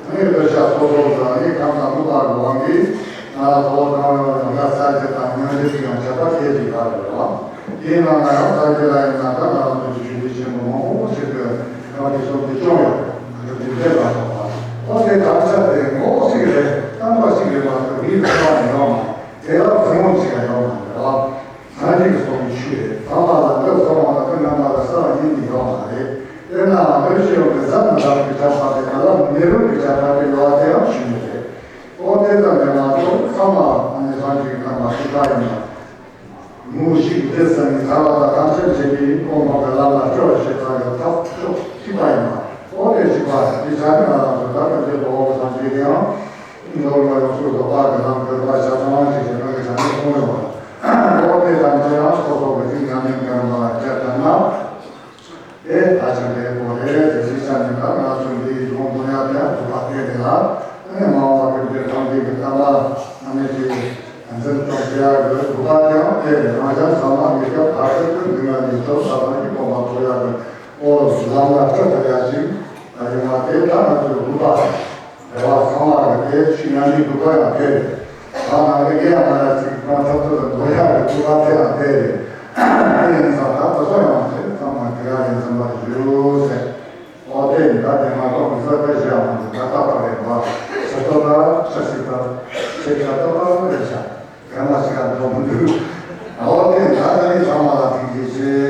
ཨ་ནི་གདུལ་བྱ་སོ་སོ་གི་ཨ་ནི་ཁམས་དང་ལུགས་པ་གི་དབང་གིས་ང་རང་ཚོ་གང་ཡོང་ཡང་ང་ས་རྒྱུ་དང་ཉོན་རྒྱུ་ཅིག་ཡང་ཁྱད་པར་སྐད་ཅིག་ག་རེ་རེད་བ། དེའི་ནང་ན་ཡང་ས་རྒྱུ་ལ་ཡིན་ན་ད་ང་རང་ཚོ་གི་ཆོས་བརྒྱུད་ཆེན་པོ་མང་པོ་ཞིག་གི་ཡང་དེ་སོགས་ཀྱི་སྐྱོང་ཡོད་རེད། ང་ཚོ་དེ་འདྲའི་ལ་སོགས་པ་ཨོ་དེ་དམ་བཅའ་དེ་ངོ་གཅིག་རེད། བསྟན་པ་གཅིག་རེད་མ་གཏོགས་མིའི་བསྟན་པ་ཡོད་མ་རེད། དེ་ལ་ཐུན་མོང་གཅིག་ཡང་ཡོད་མ་རེད་བ། སངས་རྒྱས་ཀྱི་གསུང་གི་ཆོས་རེད། ཚང་མ་ལ་འདི་གསུང་བ་ལ་ཀུན་རྣམ་པ་ལ་གསལ་བ་ཉིད་ནི་ཡོད་མ་རེད། དཔེར་ན་འདིར་ཤེས་ཡོན་གྱི་ཟབ་མི་ཟབ་ཀྱི་ཁྱད་པར་དེ་ག་ལ་མེ་རོ་གི་ཁྱད་པར་དེ་ཡོད་པ་དེ་ཡང་ཞུ་ནི་རེད། ཨོ་དེ་ཙམ་ལས་མ་གཏོགས་ཚང་མ་ཨ་ནི་སངས་རྒྱས་ཀྱི་བསྟན་པ་གཅིག་པ་ཡིན་ན། མུ་བཞི་གི་སྡེ་གསུམ་ནི་ཐར་པ་དང་ཐམས་ཅད་མཁྱེན་པའི་དབང་པོ་གི་ལམ་ལ་སྐྱོ་བ་ཞེས་བྱ་བའི་ཐབས་མཆོག་གཅིག་པ་ཡིན་པ། ཨོ་དེ་གཅིག་པ་དེ་བྱ་ནི་ང་རང་ཚོ་ད་ལྟ་འདི་ལོ་བོ་སངས་རྒྱས་ཀྱང་མདོ་སྔགས་ཡོངས་སུ་རྫོགས་པ་གི་ལམ་བོད་པ་ཆ་ཚང་ཞིག་ཞེ་དྲག་གི་བྱ་ནི་གསུངས་ཡོད་པ། ཨོ་དེ་ཐམས་ཅད་ཡང་སོ་སོ་གི་རིགས་ཉམས་ལེན་གྱི་རིམ་པ་ལ་བསྐྱར་བཏང་ན། དེ་ད་ཆ་འདྲའི་སྐོར་རེད། དེ་ཚོའི་ཆ་ནས་ད་ང་ཚོ་འདིའི་ལུང་འདོན་ཡ་དེ་ཡང་དགོས་པ་དེ་རེད་ལ། ཨ་ནི་མ་འོངས་པ་ཀུན་གྱི་ཐམས་ཅད་ཀྱི་བསྟན་པ་ཨ་ནི་དེ་འཛིན་སྐྱོང་བྱེད་ཡ་གི་དགོས་པ་དེ་ཡང་དེ་རེད། རང་གཞན་ཚང་མ་ངེས་སྐབས་ཐག་ཆོད་དུ་འཛིན་ཡ་ནི་ཐོབ་ས་དང་གི་གོམ་པ་སྤོ་ཡ་གི་ཨོ་ལམ་ལ་སྤྲོད་ཐུབ་ཡ་ཞིག་ད་ཡོང་བ་དེ་ད་ང་ཚོའི་དགོས་པ་རེད། རེ་བ་ཚང་མ་གི་དེ་ཆོས་ཉམས་ལེན་དགོས་པ་ཡང་དེ་རེད། ད་ང་གི་དགེ་ཡང་མ་ཡ་ཅིག་གང་ཐབས་ཚུལ་དུ་འགྲོ་ཡག་གི་ཐུགས་ཁ་ཐེ་ཡང་དེ་རེད། དེ་ཡིན་ཙང་ད་ད་གཟོད་ཡང་དེ་ཚང་མ་དེ་ག་ཡིན་ཙམ་པ་ཞུ་ཟེར། ཨོ་དེ་ཡིན་ད་དེ་མ་གཏོགས་མི་ཚོ་ད་གཞི་ཡང་མ་འདུག་ད་ད་ད་རེད་པ། ཤ་སྟོད་ད་ཤ་ཞིག་ད་ཤེས་ཤ་ད་ད་རེད་ཤ་ག་མ་ཞིག་ག་འགྲོ་མི་འདུག་ཨོ་དེ་ཡིན་ད་ད་ནི་ཚང་མ་ལ་ཐུགས་རྗེ་ཆེ།